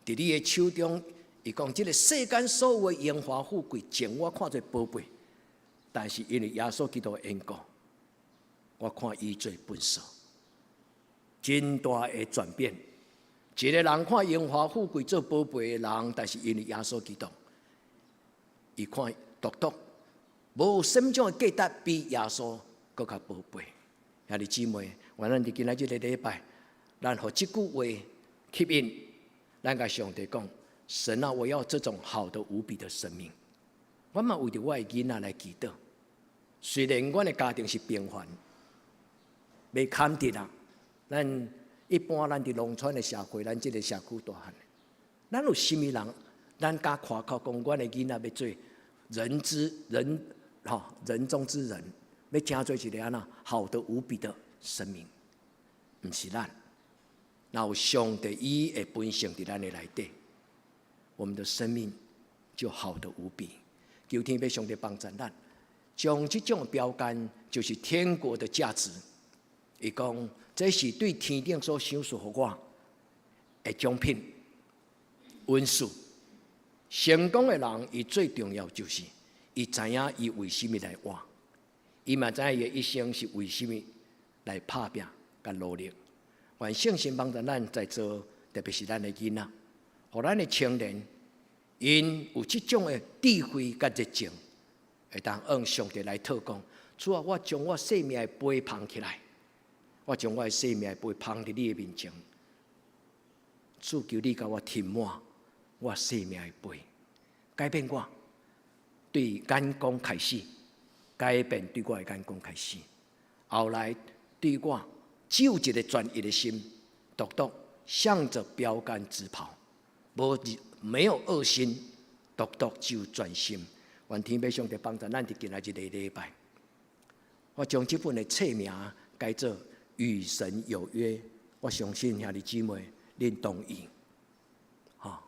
佇你的手中，伊講這個世間所有的榮華富貴，將我看做寶貝，但是因為耶穌基督的緣故，我看伊做糞埽，真大的轉變。一個人看榮華富貴做寶貝的人，但是因為耶穌基督，伊看獨獨無啥物種的價值比耶穌閣較寶貝。兄弟姊妹，願咱佇今仔這個禮拜，咱予這句話吸引，咱共上帝講：神啊，我要這種好得無比的生命。我嘛為著我的囡仔來祈禱。雖然阮的家庭是平凡，袂堪得啦。咱一般咱佇農村的社會，咱這個社區大漢，咱有啥物人，咱敢誇口講，阮的囡仔欲做人之人，吼人中之人，欲成做一個按怎好得無比的生命，毋是咱。若有上帝伊的本性佇咱的內底，我們的生命就好得無比。求天父上帝幫助咱，將這種標杆就是天國的價值。伊講，這是對天頂所賞賜予我的獎品、恩賜。成功的人，伊最重要就是伊知影伊為啥物來活，伊嘛知影伊的一生是為啥物來拍拚佮努力。願聖神幫助咱在座，特別是咱的囡仔，予咱的青年，𪜶有這種的智慧佮熱情，會當向上帝來禱告。主啊，我將我生命的杯捧起來，我將我的生命的杯捧佇你的面前。主求你共我斟滿我生命的杯，改變我對眼光開始，改變對我的眼光開始。後來對我只有一個專一的心，獨獨向着標杆直跑，無沒有二心，獨獨只有專心。願天父上帝幫助咱佇今仔日個禮拜，我將這本的冊名改做與神有約。我相信兄弟姊妹，恁同意。吼，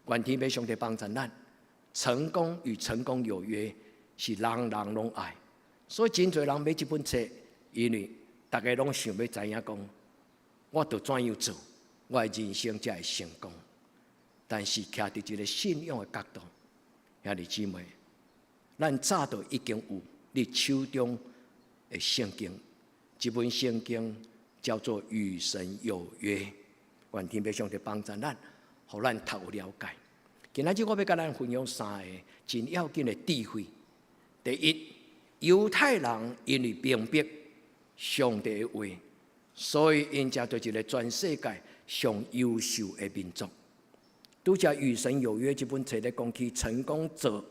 願天父上帝幫助咱，成功與成功有約，是人人攏愛。所以真濟人買這本冊，因為逐家攏想欲知影講，我著怎樣做，我的人生才會成功。但是徛佇一個信仰的角度，兄弟姊妹，咱早就已經有你手中的聖經，這本聖經叫做《與神有約》。願天父上帝幫助咱，予咱較有了解。今仔日我欲共咱分享三个真要緊的智慧。第一，猶太人因為明白上帝的話，所以𪜶成做一個全世界上優秀的民族。拄才《與神有約》這本冊咧講起成功者，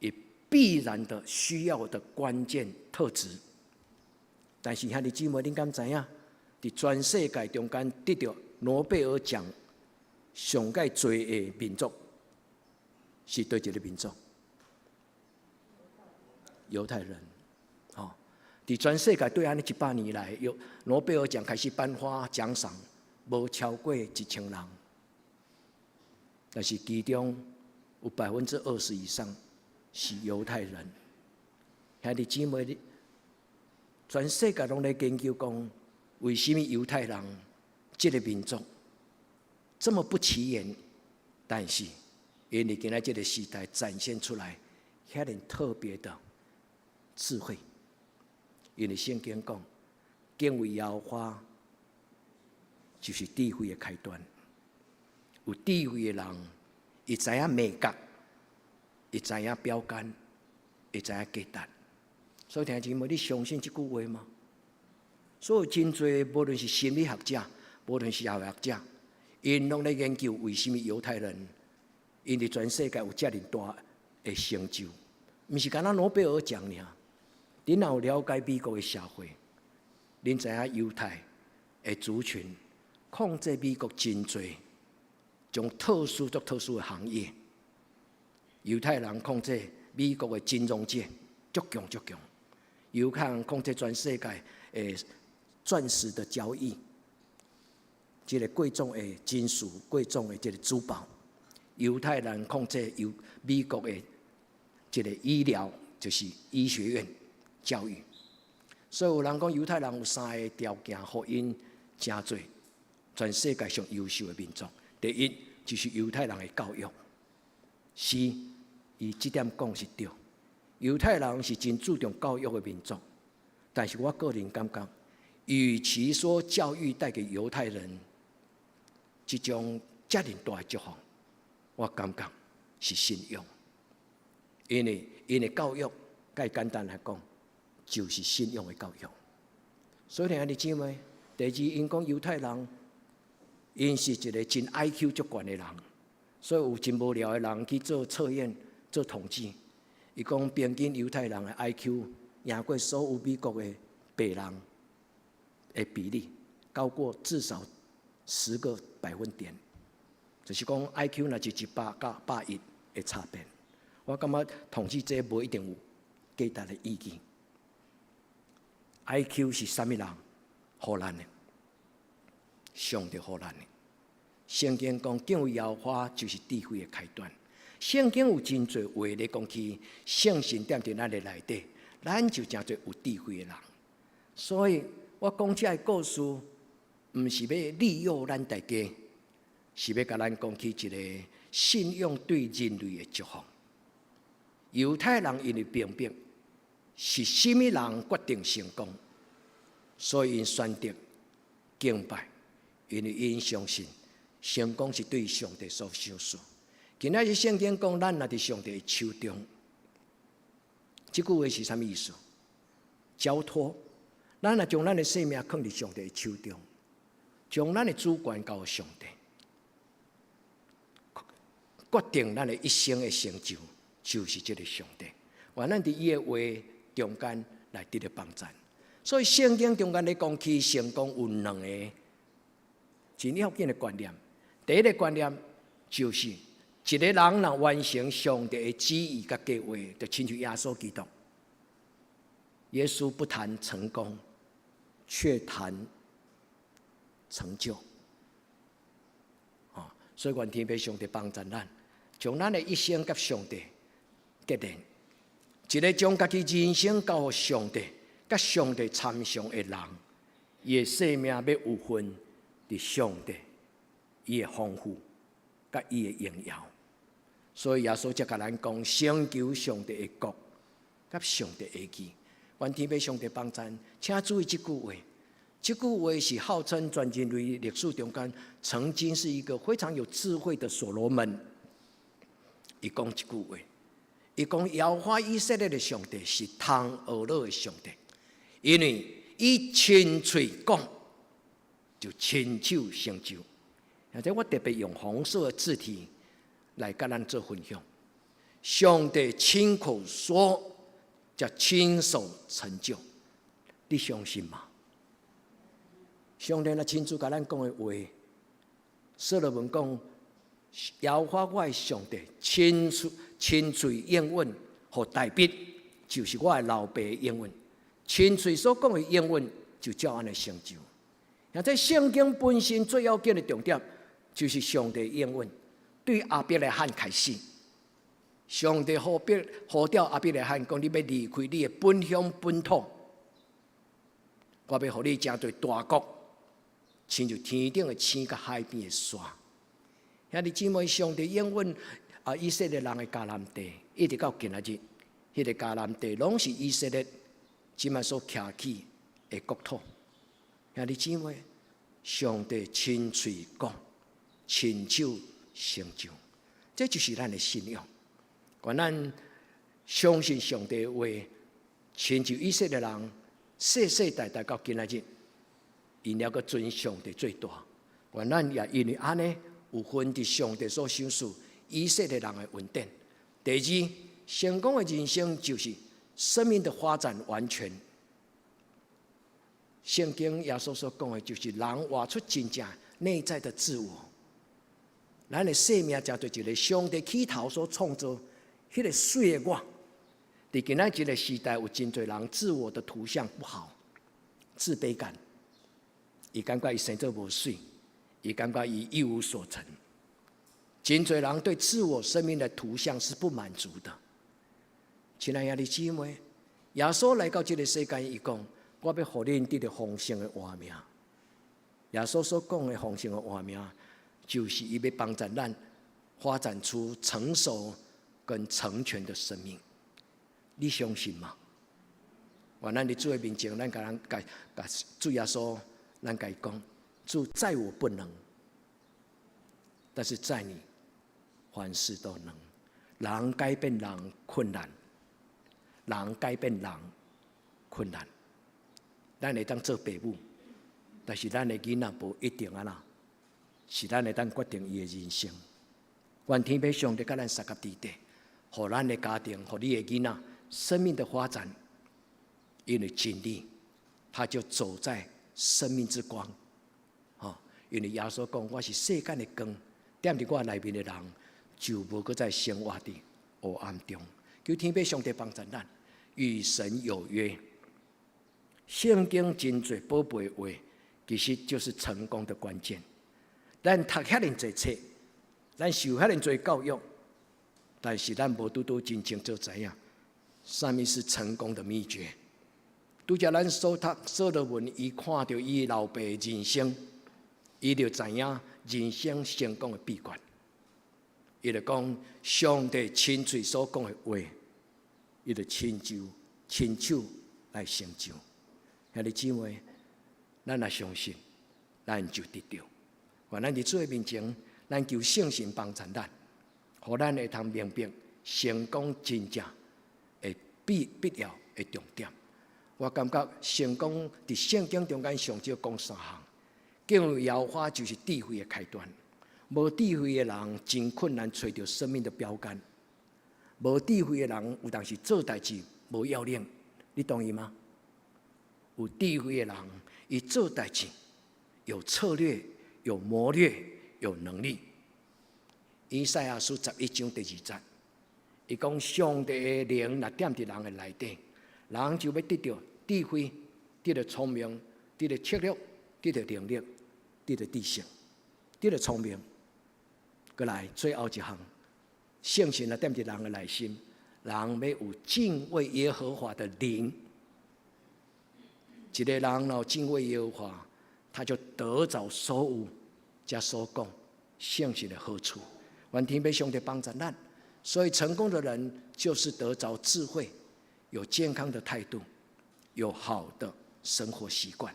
伊必然的需要的關鍵特質。但是兄弟姊妹，恁敢知影？佇全世界中間得著諾貝爾獎上蓋濟的民族是佗一個民族？猶太人。吼，佇全世界對按呢100年來，有諾貝爾獎開始頒發獎賞，無超過1000人。但是其中有20%以上是猶太人。兄弟姊妹，全世界攏咧研究講，為啥物猶太人這個民族這麼不起眼？但是𪜶佇今仔這個時代展現出來，遐爾特別的智慧。因為聖經講，敬畏耶和華就是智慧的開端。有智慧的人，伊知影眉角，伊知影標杆，伊知影價值。所以弟兄姊妹，你相信這句話嗎？所以真濟，無論是心理學者，無論是學者，𪜶攏咧研究為啥物猶太人，𪜶佇全世界有遮爾大的成就，毋是干焦諾貝爾獎爾。恁若有了解美國的社會，恁知影猶太的族群控制美國真濟種特殊、足特殊的行業。猶太人控制美國的金融界，足強足強。猶太人控制全世界的鑽石的交易，這个貴重的金屬、貴重的這个珠寶。猶太人控制由美國的這个醫療，就是醫學院教育。所以有人講猶太人有三个條件，予𪜶成做全世界上優秀的民族。第一，就是猶太人的教育。是，伊這點講是對。猶太人是真注重教育的民族，但是我個人感覺，與其說教育帶給猶太人這種遮爾大的祝福，我感覺是信仰。因為𪜶的教育，較簡單來講，就是信仰的教育。所以兄弟姊妹，第二，𪜶講猶太人，𪜶是一個真 I Q 足懸的人，所以有真無聊的人去做測驗、做統計。伊講平均猶太人的 I Q 贏過所有美國的白人的比例，高過至少10個百分點。就是講 I Q 若是100佮110的差別。我感覺統計這無一定有價值的意義。I Q 是啥物人予咱的？上帝予咱的。聖經講敬畏耶和華就是智慧的開端。聖經有真濟話咧講起聖神踮佇咱的內底，咱就成做有智慧的人。所以我講這个故事，毋是欲利誘咱大家，是欲共咱講起一个信仰對人類的祝福。猶太人因為明白是啥物人決定成功，所以𪜶選擇敬拜，因為𪜶相信成功是對上帝所賞賜。今仔日聖經講，咱若佇上帝的手中，這句話是啥物意思？交託，咱若將咱的生命囥佇上帝的手中，將咱的主權交予上帝，決定咱的一生的成就，就是這个上帝。願咱佇伊的話中間來得著幫助。所以聖經中間咧講起成功有兩个真要緊的觀念。第一个觀念就是一个人若完成上帝的旨意佮計畫，就親像耶穌基督。耶穌不談成功，卻談成就。啊，所以願天父上帝幫助咱，將咱的一生佮上帝結連。一个將家己人生交予上帝、佮上帝參詳的人，伊的生命欲有份佇上帝伊的豐富，佮伊的榮耀。所以耶穌才共咱講，先求上帝的國，佮上帝的義。願天父上帝幫贊，請注意這句話。這句話是號稱全人類歷史中間曾經是一個非常有智慧的所羅門。伊講這句話，伊講耶和華以色列的上帝是通學樂的上帝，因為伊親喙講，就親手成就。而且我特別用紅色的字體來佮咱做分享。上帝親口說，才親手成就，你相信嗎？上帝若親自共咱講的話，所羅門講，耶和華我的上帝親嘴親喙應允，予大衛，就是我的老爸應允，親喙所講的應允，就照按呢成就。而這聖經本身最要緊的重點，就是上帝應允對亞伯拉罕開始，上帝呼召呼召亞伯拉罕講：你欲離開你的本鄉本土，我欲予你成做大國，親像天頂的星佮海邊的沙。兄弟姊妹，上帝應允啊，以色列人的迦南地，一直到今仔日，彼個迦南地攏是以色列這擺所徛起的國土。兄弟姊妹，上帝親喙講，親手成就，這就是咱的信仰。願咱相信上帝的話，親像以色列人世世代代到今仔日，𪜶猶閣尊上帝做大。願咱也因為按呢，有份佇上帝所賞賜以色列人的恩典。第二，成功的人生就是生命的發展完全。聖經耶穌所講的，就是人活出真正內在的自我。咱的生命成做一個上帝起頭所創造彼個媠的我。佇今仔這個時代，有真濟人自我的圖像不好，自卑感，伊感覺伊生做無媠，伊感覺伊一無所成。真濟人對自我生命的圖像是不滿足的。親愛的姊妹，耶穌來到這個世間，伊講：我欲予恁得著豐盛的活命。耶穌所講的豐盛的活命，就是伊欲幫助咱發展出成熟跟成全的生命。你相信嗎？願咱佇主的面前，咱共人共共主耶穌，咱共伊講：主在我不能，但是在你凡事都能。人改變人困難，人改變人困難。咱會當做爸母，但是咱的囡仔無一定按怎，是咱會當決定伊的人生。願天父上帝佮咱相佮佇底，予咱的家庭，予你的囡仔生命的發展，因為真理，他就走在生命之光。吼，因為耶穌講，我是世間的光，踮佇我內面的人，就無閣再生活佇黑暗中。求天父上帝幫助咱，與神有約。聖經真濟寶貝話，其實就是成功的關鍵。咱讀遐爾濟冊，咱受遐爾濟教育，但是咱無拄拄真清楚知影，啥物是成功的秘訣。拄才咱所讀所羅門，伊看著伊老爸人生，伊就知影人生成功的秘訣。伊就講上帝親喙所講的話，伊就親手親手來成就。兄弟姊妹，咱若相信，咱就得著。願咱佇主的面前，咱求聖神幫助咱，予咱會通明白成功真正的必要的重點。我感覺成功佇聖經中間上少講三項，敬畏耶和華就是智慧的開端。無智慧的人真困難揣著生命的標杆。無智慧的人有當時做代誌無要領，你同意嗎？有智慧的人，伊做代誌有策略、有謀略、有能力。以賽亞書11章第2節，伊講上帝的靈若踮佇人的內底，人就欲得著智慧、得著聰明、得著策略、得著能力、得著知識、得著聰明。閣來最後一項，聖神若踮佇人的內心，人欲有敬畏耶和華的靈。一个人若敬畏耶和華，他就得著所有遮所講聖神的好處。願天父上帝幫助咱，所以成功的人就是得著智慧，有健康的態度，有好的生活習慣。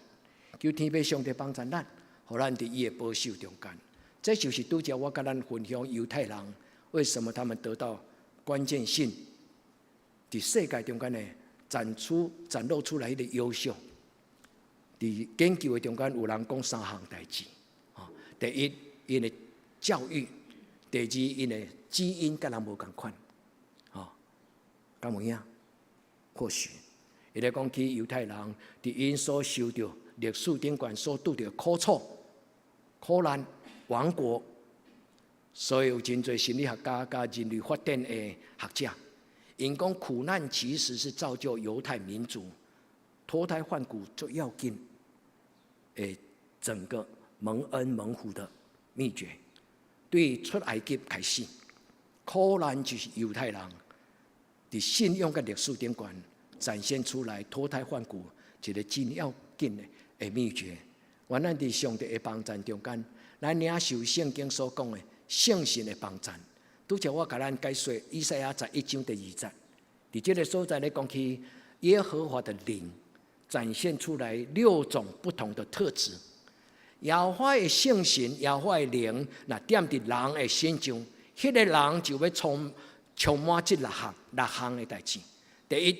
求天父上帝幫助咱，予咱佇伊的保守中間。這就是拄才我佮咱分享猶太人為什麼他們得到關鍵性，佇世界中間呢展出展露出來彼個優秀。佇研究的中間有人講三項代誌，第一，𪜶的教育；第二，𪜶的基因佮人無仝款，吼，敢有影？或許，伊咧講起猶太人佇𪜶所受著歷史頂懸所拄著苦楚、苦難、亡國，所以有真濟心理學家佮人類發展的學者，𪜶講苦難其實是造就猶太民族脫胎換骨最要緊的整個蒙恩蒙福的秘訣。對出埃及開始，苦難就是猶太人佇信仰佮歷史頂懸展現出來脫胎換骨一個真要緊的秘訣。願咱佇上帝的幫贊中間，咱領受聖經所講的聖神的幫贊。拄才我共咱解說以賽亞11章第2節，佇這个所在咧講起耶和華的靈展現出來六種不同的特質。耶和華的聖神，耶和華的靈，若踮佇人的身上，彼个人就欲充滿這六項的代誌。第一，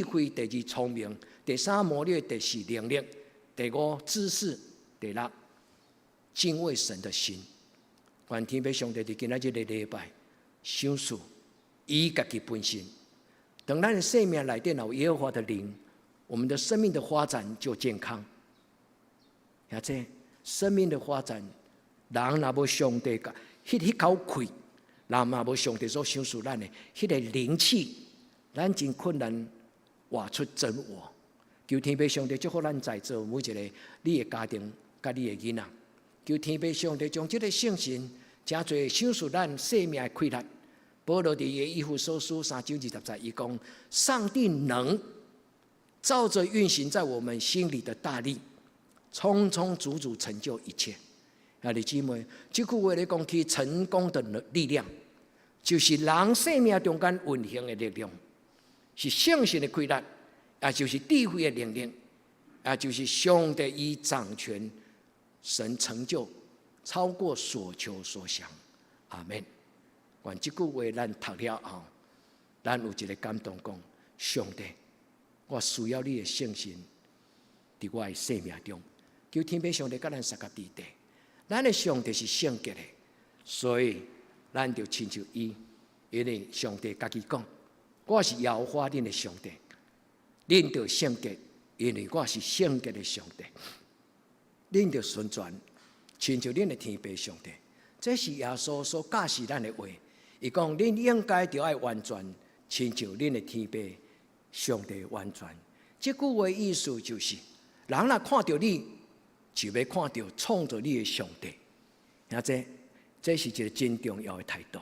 智慧；第二，聰明；第三，謀略；第四，能力；第五，知識；第六，敬畏神的心。願天父上帝佇今仔這个禮拜，賞賜伊家己本身。當咱的生命內底有耶和華的靈，我們的生命的發展就健康。而且生命的發展，人若無上帝共彼口氣，人若無上帝所賞賜咱的彼个靈氣，咱真困難活出真我。求天父上帝祝福咱在座每一个你的家庭佮你的囡仔。求天父上帝將這個聖神誠濟賞賜咱生命的氣力。保羅佇以弗所書3章20節，伊講：上帝能照著運行在我們心裡的大力，充充足足成就一切。兄弟姊妹，這句話咧講起成功的力量，就是人生命中間運行的力量，是聖神的氣力，也就是智慧的能力，也就是上帝伊掌權，神成就超過所求所想。阿門。願這句話咱讀了後，咱有一個感動，講上帝，我需要你的聖神佇我的生命中。求天父上帝佮咱相佮佇地，咱的上帝是聖潔的，所以咱就親像伊，因為上帝家己講，我是耶和華恁的上帝，恁著聖潔，因為我是聖潔的上帝。恁著純全，親像恁的天父上帝。這是耶穌所教示咱的話。伊講，恁應該著愛完全，親像恁的天父上帝完全。這句話意思就是，人若看著你，就欲看著創造你的上帝。兄弟，這是一個真重要的態度。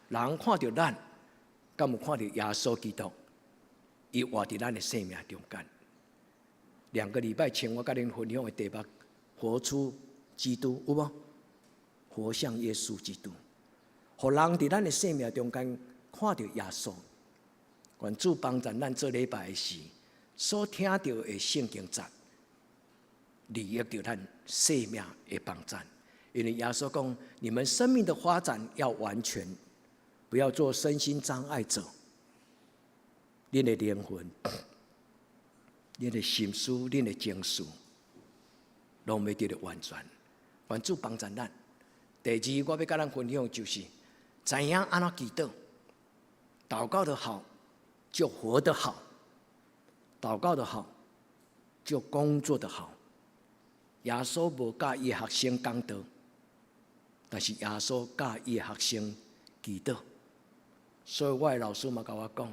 人看著咱，敢有看著耶穌基督？伊活佇咱的生命中間。2個禮拜前，我佮恁分享的題目：活出基督，有無？活像耶穌基督，予人佇咱的生命中間看著耶穌。願主幫助咱做禮拜的時，所聽著的聖經節，利益著咱生命的幫助。因為耶穌講：你們生命的發展要完全，不要做身心障礙者。恁的靈魂、恁的心思、恁的情緒，攏欲得著完全。願主幫助咱。第二，我欲佮咱分享就是，知影按怎祈禱，禱告得好，就活得好；禱告得好，就工作得好。耶穌無教伊學生講道，但是耶穌教伊學生祈禱。所以我的老師嘛共我講，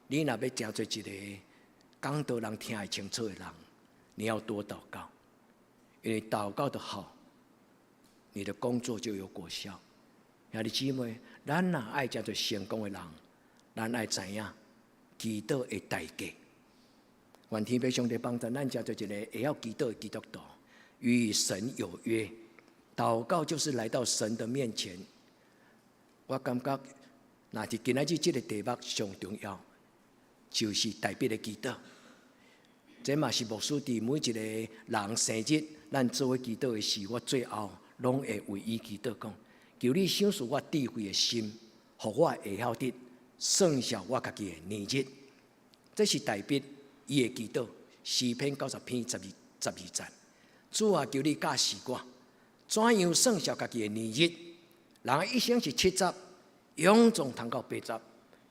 你若欲成做一個講道人聽會清楚的人，你要多禱告，因為禱告得好，你的工作就有果效。兄弟姊妹，咱若愛成做成功的人，咱愛知影祈禱的代價。願天父上帝幫助咱，成做一個會曉祈禱的基督徒，與神有約。禱告就是來到神的面前。我感覺，若是今仔日這個題目上重要，就是大衛的祈禱。這嘛是牧師佇每一個人生日，咱做伙祈禱的時，我最後攏會為伊祈禱講：求你賞賜我智慧的心，予我會曉得算數我家己的年日。這是大衛伊的祈禱，詩篇90篇12節。主啊，求你教示我，怎樣算數家己的年日？人的一生是70，勇壯通到80，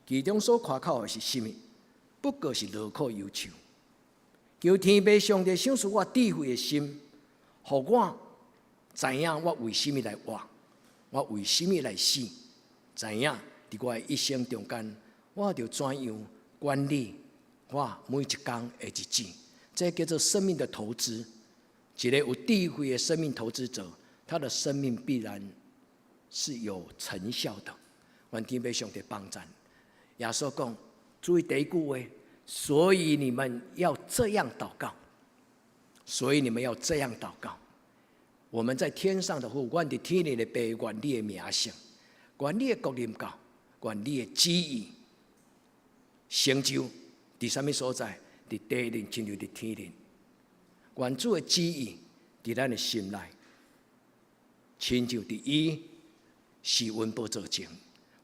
其中所誇口的是啥物？不過是勞苦憂愁。求天父上帝賞賜我智慧的心，予我知影我為啥物來活，我為啥物來死，知影佇我的一生中間，我著怎樣管理我每一工的日子。這叫做生命的投資。一個有智慧的生命投資者，他的生命必然是有成效的。願天父上帝幫贊。耶穌講，注意第一句話。所以你們要這樣禱告。所以你們要這樣禱告。我們在天上的父，阮佇天頂的爸，願你的名聖，願你的國臨到，願你的旨意成就佇啥物所在？佇地頂，親像佇天頂。願主的旨意佇咱的心內，親像佇伊施恩寶座前。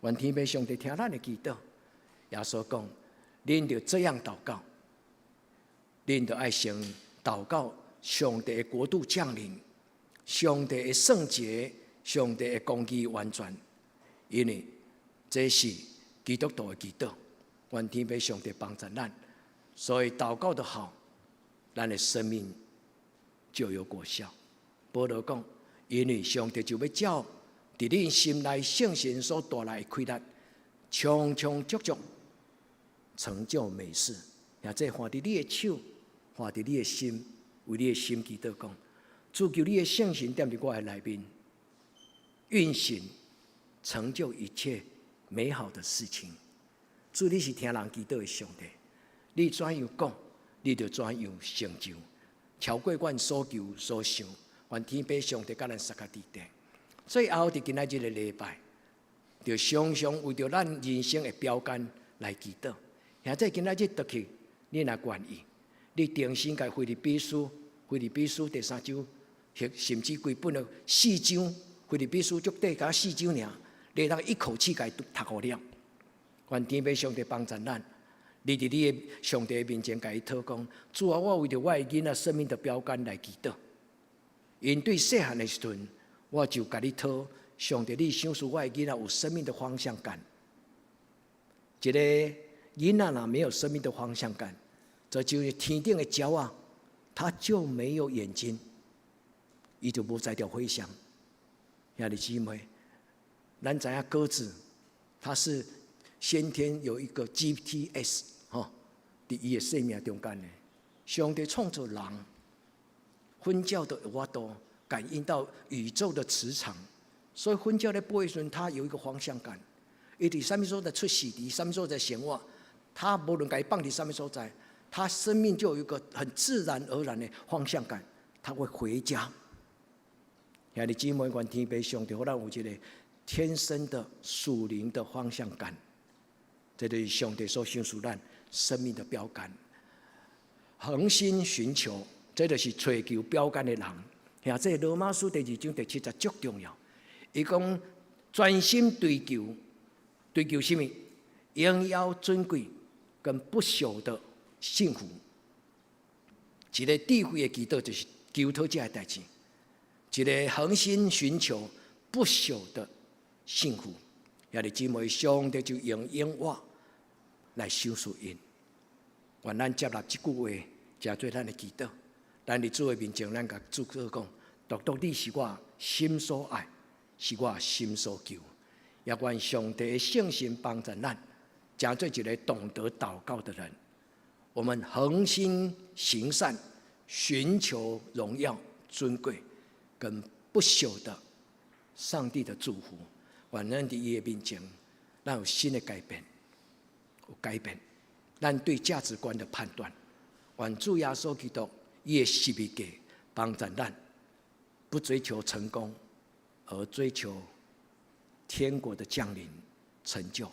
願天父上帝聽咱的祈禱。耶穌講，恁著這樣禱告，恁著愛先禱告，上帝的國度降臨，上帝的聖潔，上帝的公義完全，因為這是基督徒的祈禱。願天父上帝幫助咱，所以禱告得好，咱的生命就有果效。保羅講，因為上帝就欲照佇恁心內聖神所帶來的氣力，充充足足成就美事。也這看佇你的手，看佇你的心，為你的心祈禱講，主求你的聖神踮佇我的內面運行，成就一切美好的事情。主，你是聽人祈禱的上帝，你怎樣講，你就怎樣成就，超過阮所求所想。願天父上帝佮咱相佮佇底。最後，佇今仔日個禮拜，就常常為著咱人生的標杆來祈禱。兄弟，今仔日轉去，你若願意，你重新共腓立比書，腓立比書第三章，或甚至規本的四章，腓立比書足短，才四章爾，你通一口氣共讀予了。願天父上帝幫助咱，你佇你的上帝面前共伊討講，主啊，我為著我的囡仔生命的標杆來祈禱。𪜶對細漢的時陣，我就共你討，上帝，你賞賜我的囡仔有生命的方向感。一個囡仔若沒有生命的方向感，這就是天頂的鳥仔，他就沒有眼睛，伊就無才調飛翔。兄弟姊妹，咱知影鴿子，它是先天有一個 GPS，吼，佇伊的生命中間的。上帝創造人，粉鳥都有法度感應到宇宙的磁場，所以粉鳥咧飛的時陣，它有一個方向感。伊佇啥物所在出世，佇啥物所在生活，它無論共伊放佇啥物所在，它生命就有一個很自然而然的方向感，它會回家。兄弟姊妹，願天父上帝予咱有一個天生的屬靈的方向感，這就是上帝所賞賜咱生命的標杆。恆心尋求，這就是追求標杆的人。兄，這羅馬書第二章第七節足重要。伊講專心追求，追求啥物？榮耀尊貴跟不朽的幸福。一個智慧的祈禱就是求討這个代誌。一個恆心尋求不朽的幸福，兄弟姊妹，上帝就用永活來賞賜𪜶。願咱接納這句話，成做咱的祈禱。咱佇主的面前，咱共主講：獨獨你是我心所愛，是我心所求。也願上帝的聖神幫助咱，成做一個懂得禱告的人。我們恆心行善，尋求榮耀尊貴跟不朽的上帝的祝福。願咱佇伊的面前，咱有新的改變，有改變，咱對價值觀的判斷。願主耶穌基督伊的十字架幫助咱，不追求成功，而追求天國的降臨成就。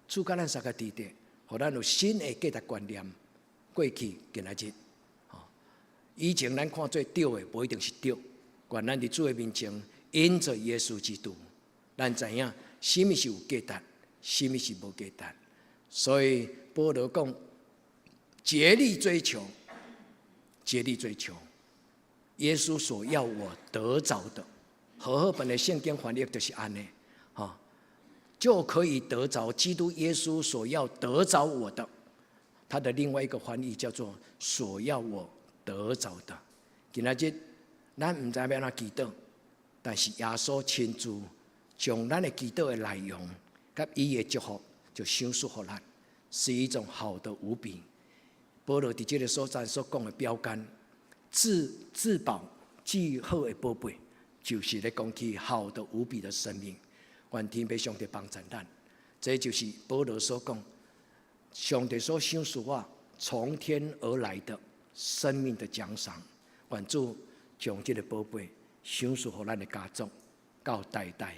主佮咱三個弟弟，予咱有新的價值觀念。過去今仔日，以前咱看做對的，無一定是對。願咱佇主的面前，因著耶穌基督，咱知影啥物是有價值，啥物是無價值。所以保羅講，竭力追求，竭力追求耶穌所要我得著的。和合本的聖經翻譯就是按呢，就可以得著基督耶穌所要得著我的。他的另外一個翻譯叫做“所要我得著的”。今仔日咱毋知欲按怎祈禱，但是耶穌親自將咱的祈禱的內容佮伊的祝福就賞賜予咱，是一種好的無比。保羅佇這个所在所講的標桿，至至寶至好的寶貝，就是咧講起好的無比的生命。願天父上帝幫助咱，這就是保羅所講。上帝所賞賜我從天而來的生命的獎賞，願主將這个寶貝賞賜予咱的家族，到代代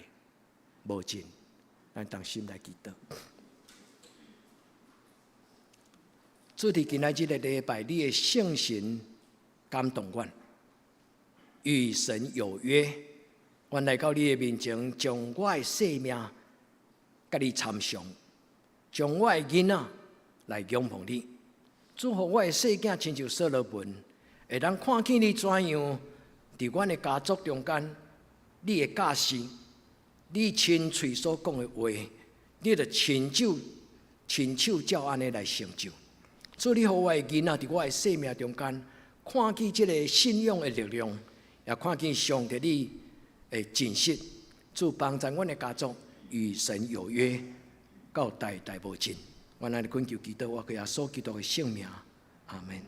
無盡。咱同心來祈禱。主佇今仔日个禮拜，你的聖神感動阮，與神有約。阮來到你的面前，將我的性命佮你參詳，將我的囡仔來仰望你。祝福我的細囝親像所羅門，會當看見你怎樣佇阮的家族中間，你的教示，你親喙所講的話，你著親手親手照按呢來成就。主，你予我的囡仔佇我的生命中間，看見這个信仰的力量，也看見上帝你的真實。主幫助阮的家族與神有約，到代代無盡。阮按呢懇求祈禱，我耶穌基督的聖名，阿門。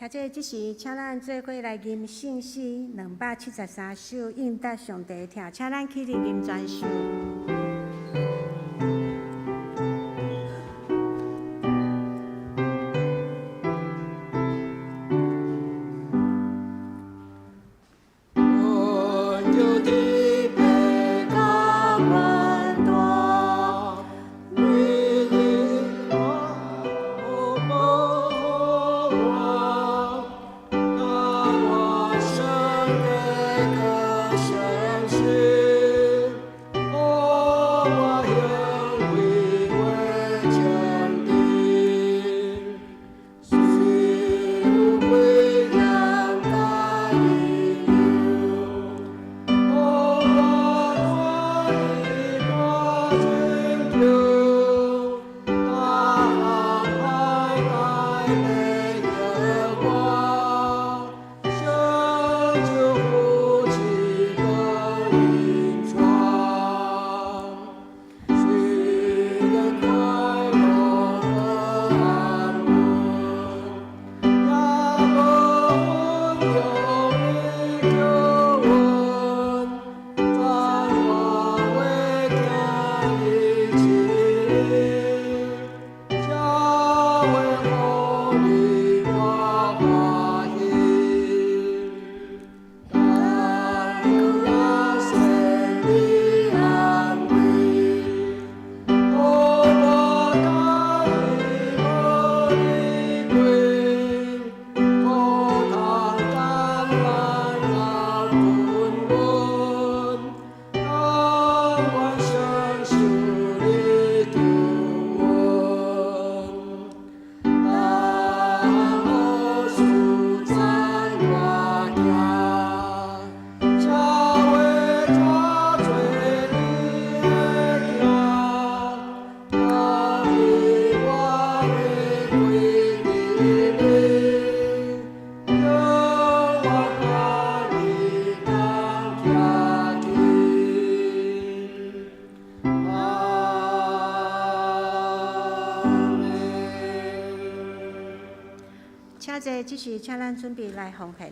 兄弟，這時請咱做伙來吟聖詩273首，應答上帝疼，請咱起立吟全首。阮有天父佮阮大，坐，這時請咱準備來奉獻。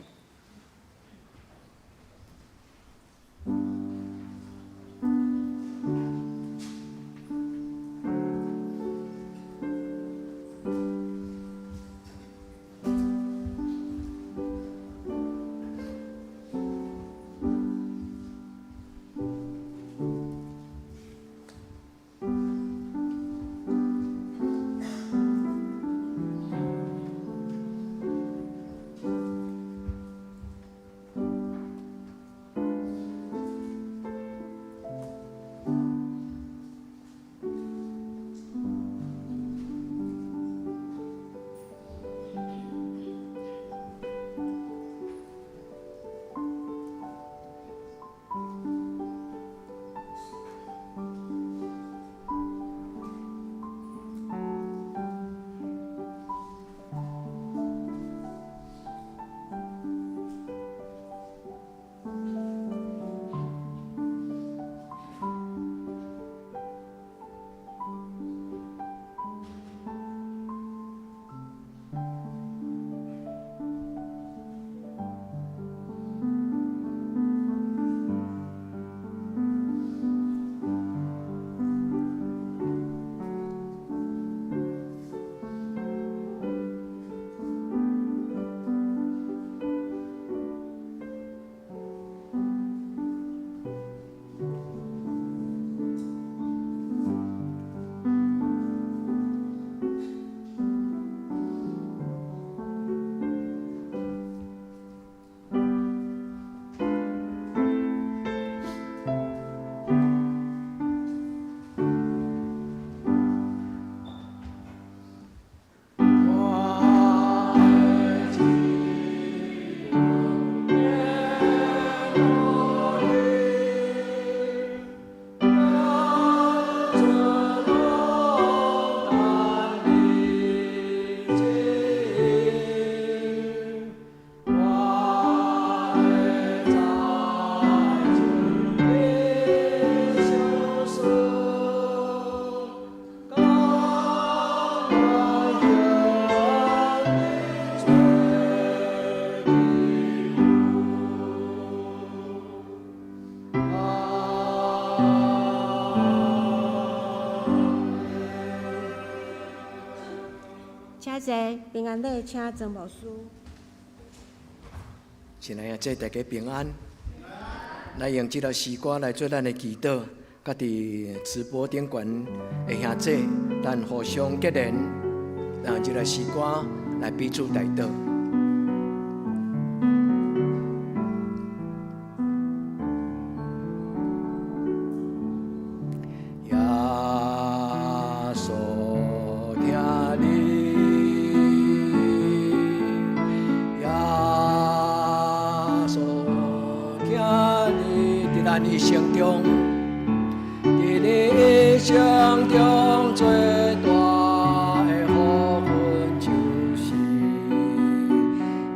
請坐，平安禮，請曾牧師。親愛的姊，大家平安。來用這首詩歌來做咱的祈禱，佮佇直播頂懸的兄姊，咱互相結連，讓這個詩歌來彼此代禱。耶穌疼你，耶穌疼你，佇咱一生中，佇你一生中最大的福分就是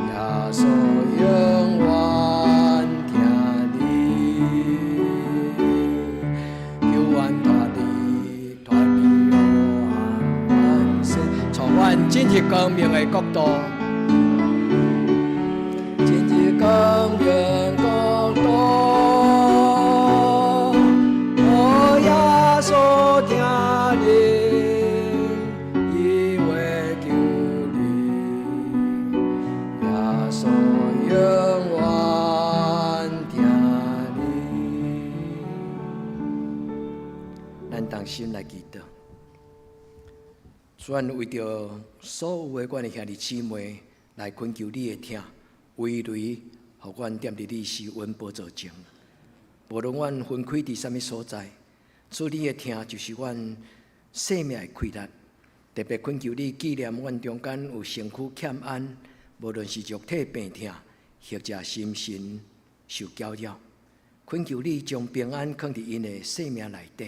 耶穌永遠疼你，求阮脫離脫離黑暗權勢，帶阮進入光明的國度，進入光明國度。哦，耶穌疼你，伊會救你，耶穌永遠疼你。咱同心來祈禱。主，咱為著所有的阮的兄弟姊妹來懇求你的疼，為雷，予阮踮佇你施恩寶座前。無論阮分開佇啥物所在，主你的疼就是阮生命的氣力。特別懇求你紀念阮中間有身軀欠安，無論是肉體病痛，或者心神受攪擾，懇求你將平安囥佇𪜶的生命內底，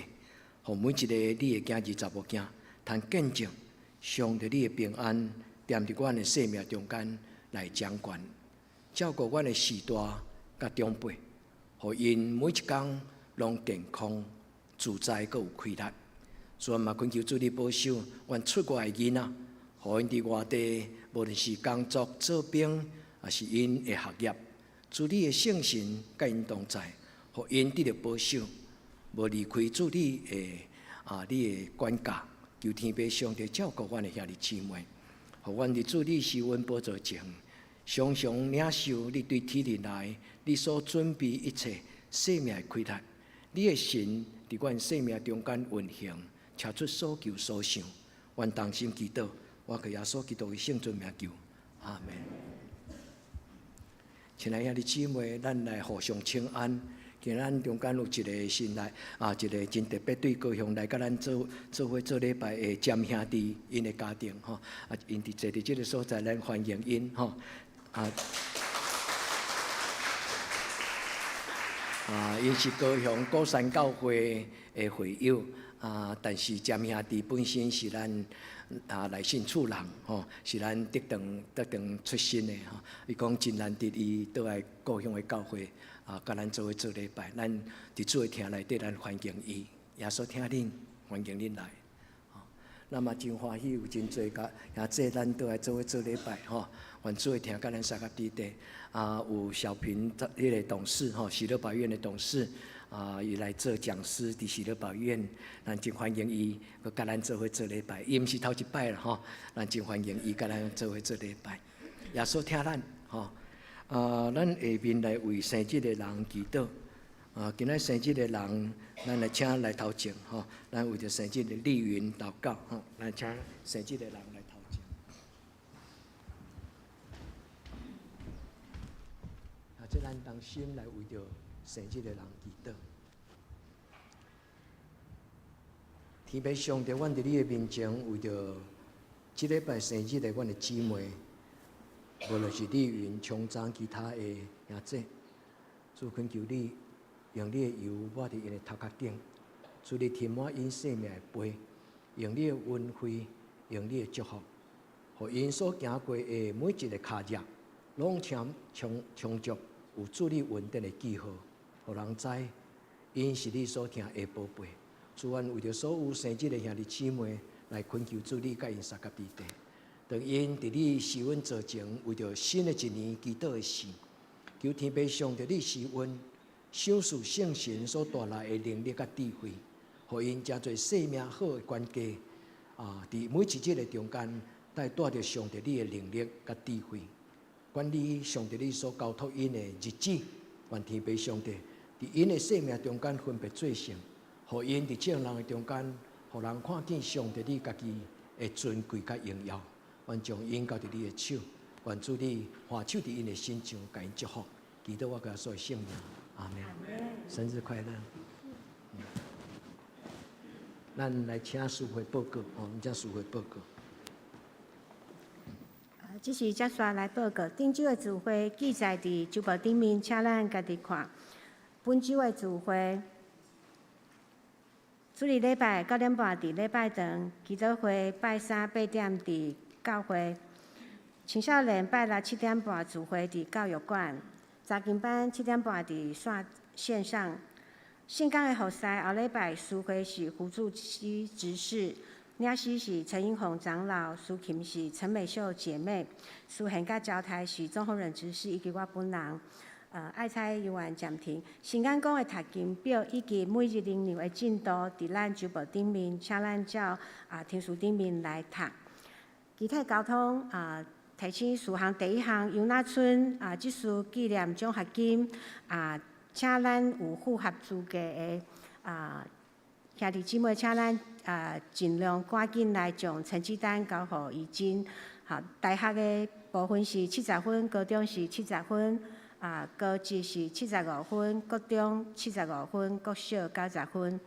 予每一个你的囝兒查某囝通見證上帝你的平安踮佇阮的生命中間來掌權，照顧阮的序大佮長輩，予𪜶每一工攏健康、自在，閣有氣力。主嘛，懇求主你保守阮出外的囡仔，予𪜶佇外地，無論是工作做兵，抑是𪜶的學業，主你的聖神佮𪜶同在，予𪜶得著保守，無離開主你的啊，你的管教。求天父上帝照顧阮的兄弟姊妹，予阮佇主你施恩寶座前，常常領受你對天靈來，你所準備一切生命的啟力。你的神佇阮生命中間運行，超出所求所想。阮同心祈禱，我靠耶穌基督的聖尊名求，阿門。親愛兄弟姊妹，咱來互相請安。今咱中間有一個新來啊，一個真特別對高雄來佮咱做做伙做禮拜的詹兄弟𪜶的家庭吼，啊，𪜶佇坐佇這个所在，咱歡迎𪜶吼。啊，啊，𪜶是高雄鼓山教會的會友啊，但是詹兄弟本身是咱啊內信厝人吼，是咱竹長竹長出身的吼。伊講真難得，伊倒來高雄的教會。啊，佮咱做伙做禮拜，咱佇主的廳內底，咱歡迎伊。耶穌疼恁，歡迎恁來。吼，咱嘛真歡喜，有真濟個兄弟咱倒來做伙做禮拜，吼。願主的疼佮咱相佮佇底。啊，有小平彼个董事，吼，喜樂寶院的董事，啊，伊來做講師佇喜樂寶院，咱真歡迎伊，閣佮咱做伙做禮拜。伊毋是頭一擺啦，吼，咱真歡迎伊佮咱做伙做禮拜。耶穌疼咱，吼。啊，咱下面來為生日的人祈禱。啊，今仔生日的人，咱來請來頭前吼，咱為著生日的麗雲禱告吼，咱請生日的人來頭前。啊，這咱同心來為著生日的人祈禱。天父上帝，阮佇你的面前為著這禮拜生日的阮的姊妹。無論是麗雲、瓊章其他的兄弟，主懇求你用你的油抹佇𪜶的頭殼頂，主你填滿𪜶生命的杯，用你的恩惠，用你的祝福，予𪜶所行過的每一个跤跡，攏充充充足有主你恩典的記號，予人知𪜶是你所疼的寶貝。主，阮為著所有生日的兄弟姊妹來懇求主你佮𪜶相佮佇底。當𪜶佇你施恩座前，為著新的一年祈禱的時，求天父上帝你施恩，賞賜聖神所帶來的能力佮智慧，予𪜶成做生命好的管家。啊，佇每一日的中間，帶帶著上帝你的能力佮智慧，管理上帝你所交託𪜶的日子，願天父上帝佇𪜶的生命中間分別做聖，予𪜶佇眾人的中間，予人看見上帝你家己的尊貴佮榮耀。願將𪜶交佇你的手，願主你看守佇𪜶的身上，共𪜶祝福。祈禱我耶穌的聖名，阿門。生日快樂！咱來請司會報告，吼，請司會報告。這是接續來報告。頂週的聚會記載佇週報頂面，請咱家己看。本週的聚會，主日禮拜9點半佇禮拜堂，祈禱會拜三8點佇教會，青少年拜六7點半聚會佇教育館，查經班7點半佇線線上。聖工的服侍後禮拜司會是胡柱基執事，領詩是陳英宏長老，司琴是陳美秀姐妹，司獻佮交代是鍾宏仁執事以及我本人。愛采猶原暫停。新眼光的讀經表以及每日靈糧的進度，佇咱週報頂面，請咱照啊聽書頂面來讀。其他交通啊，提醒事項第一項，尤那村啊，這次紀念獎學金啊，請咱有符合資格的啊兄弟姊妹，請咱啊盡量趕緊來將成績單交予怡珍。好，大學的部分是70分，高中是七十分，啊，高職是75分，國中75分，國小90分。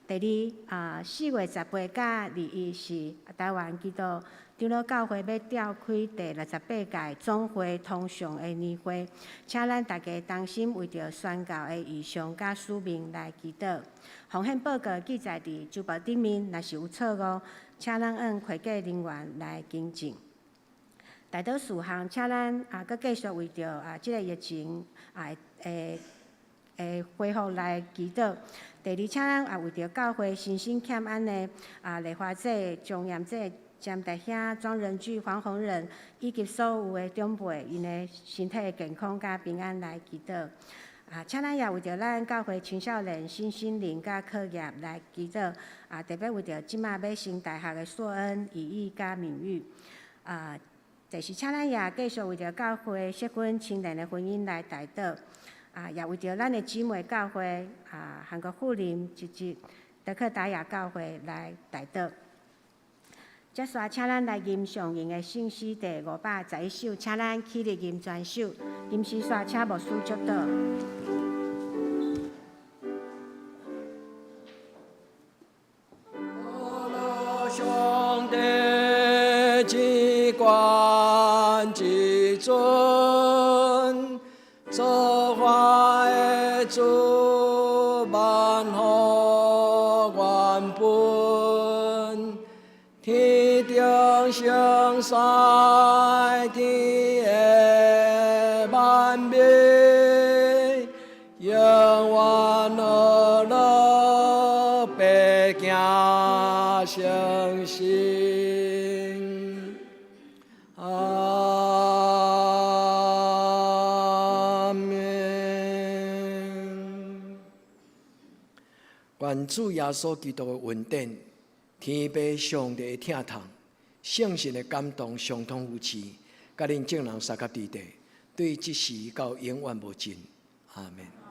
第二啊，4月18佮21是台灣基督長老教會欲召開第68屆總會通常的年會，請咱大家同心為著宣教的異象佮使命來祈禱。風險報告記載佇週報頂面，若是有錯誤，請咱按會計人員來更正。代禱事項，請咱啊，閣繼續為著啊，這个疫情啊會會恢復來祈禱。第二，請咱也為著教會身心欠安的啊，麗華姐、張艷姐。詹大兄、莊仁巨、黃宏仁以及所有的長輩，𪜶的身體的健康佮平安來祈禱。啊，請咱也為著咱教會青少年身心靈佮課業來祈禱。啊，特別為著這馬欲升大學的碩恩、怡意佮敏玉。啊，就是請咱也繼續為著教會適婚青年的婚姻來代禱。啊，也為著咱的姊妹教會啊，韓國富林及及德克達雅教會來代禱。接續請咱來吟誦詠的聖詩第511首，請咱起立吟全首。吟詩煞請牧師祝禱。上帝至高至尊，造化的主，萬福原本，天頂聖使，天的萬民，永遠樂樂白行誠實。阿們。願主耶穌基督的恩典，天父上帝的疼痛，聖神的感動，相通扶持，佮恁眾人相佮佇佇，對這時到永遠無盡。阿們。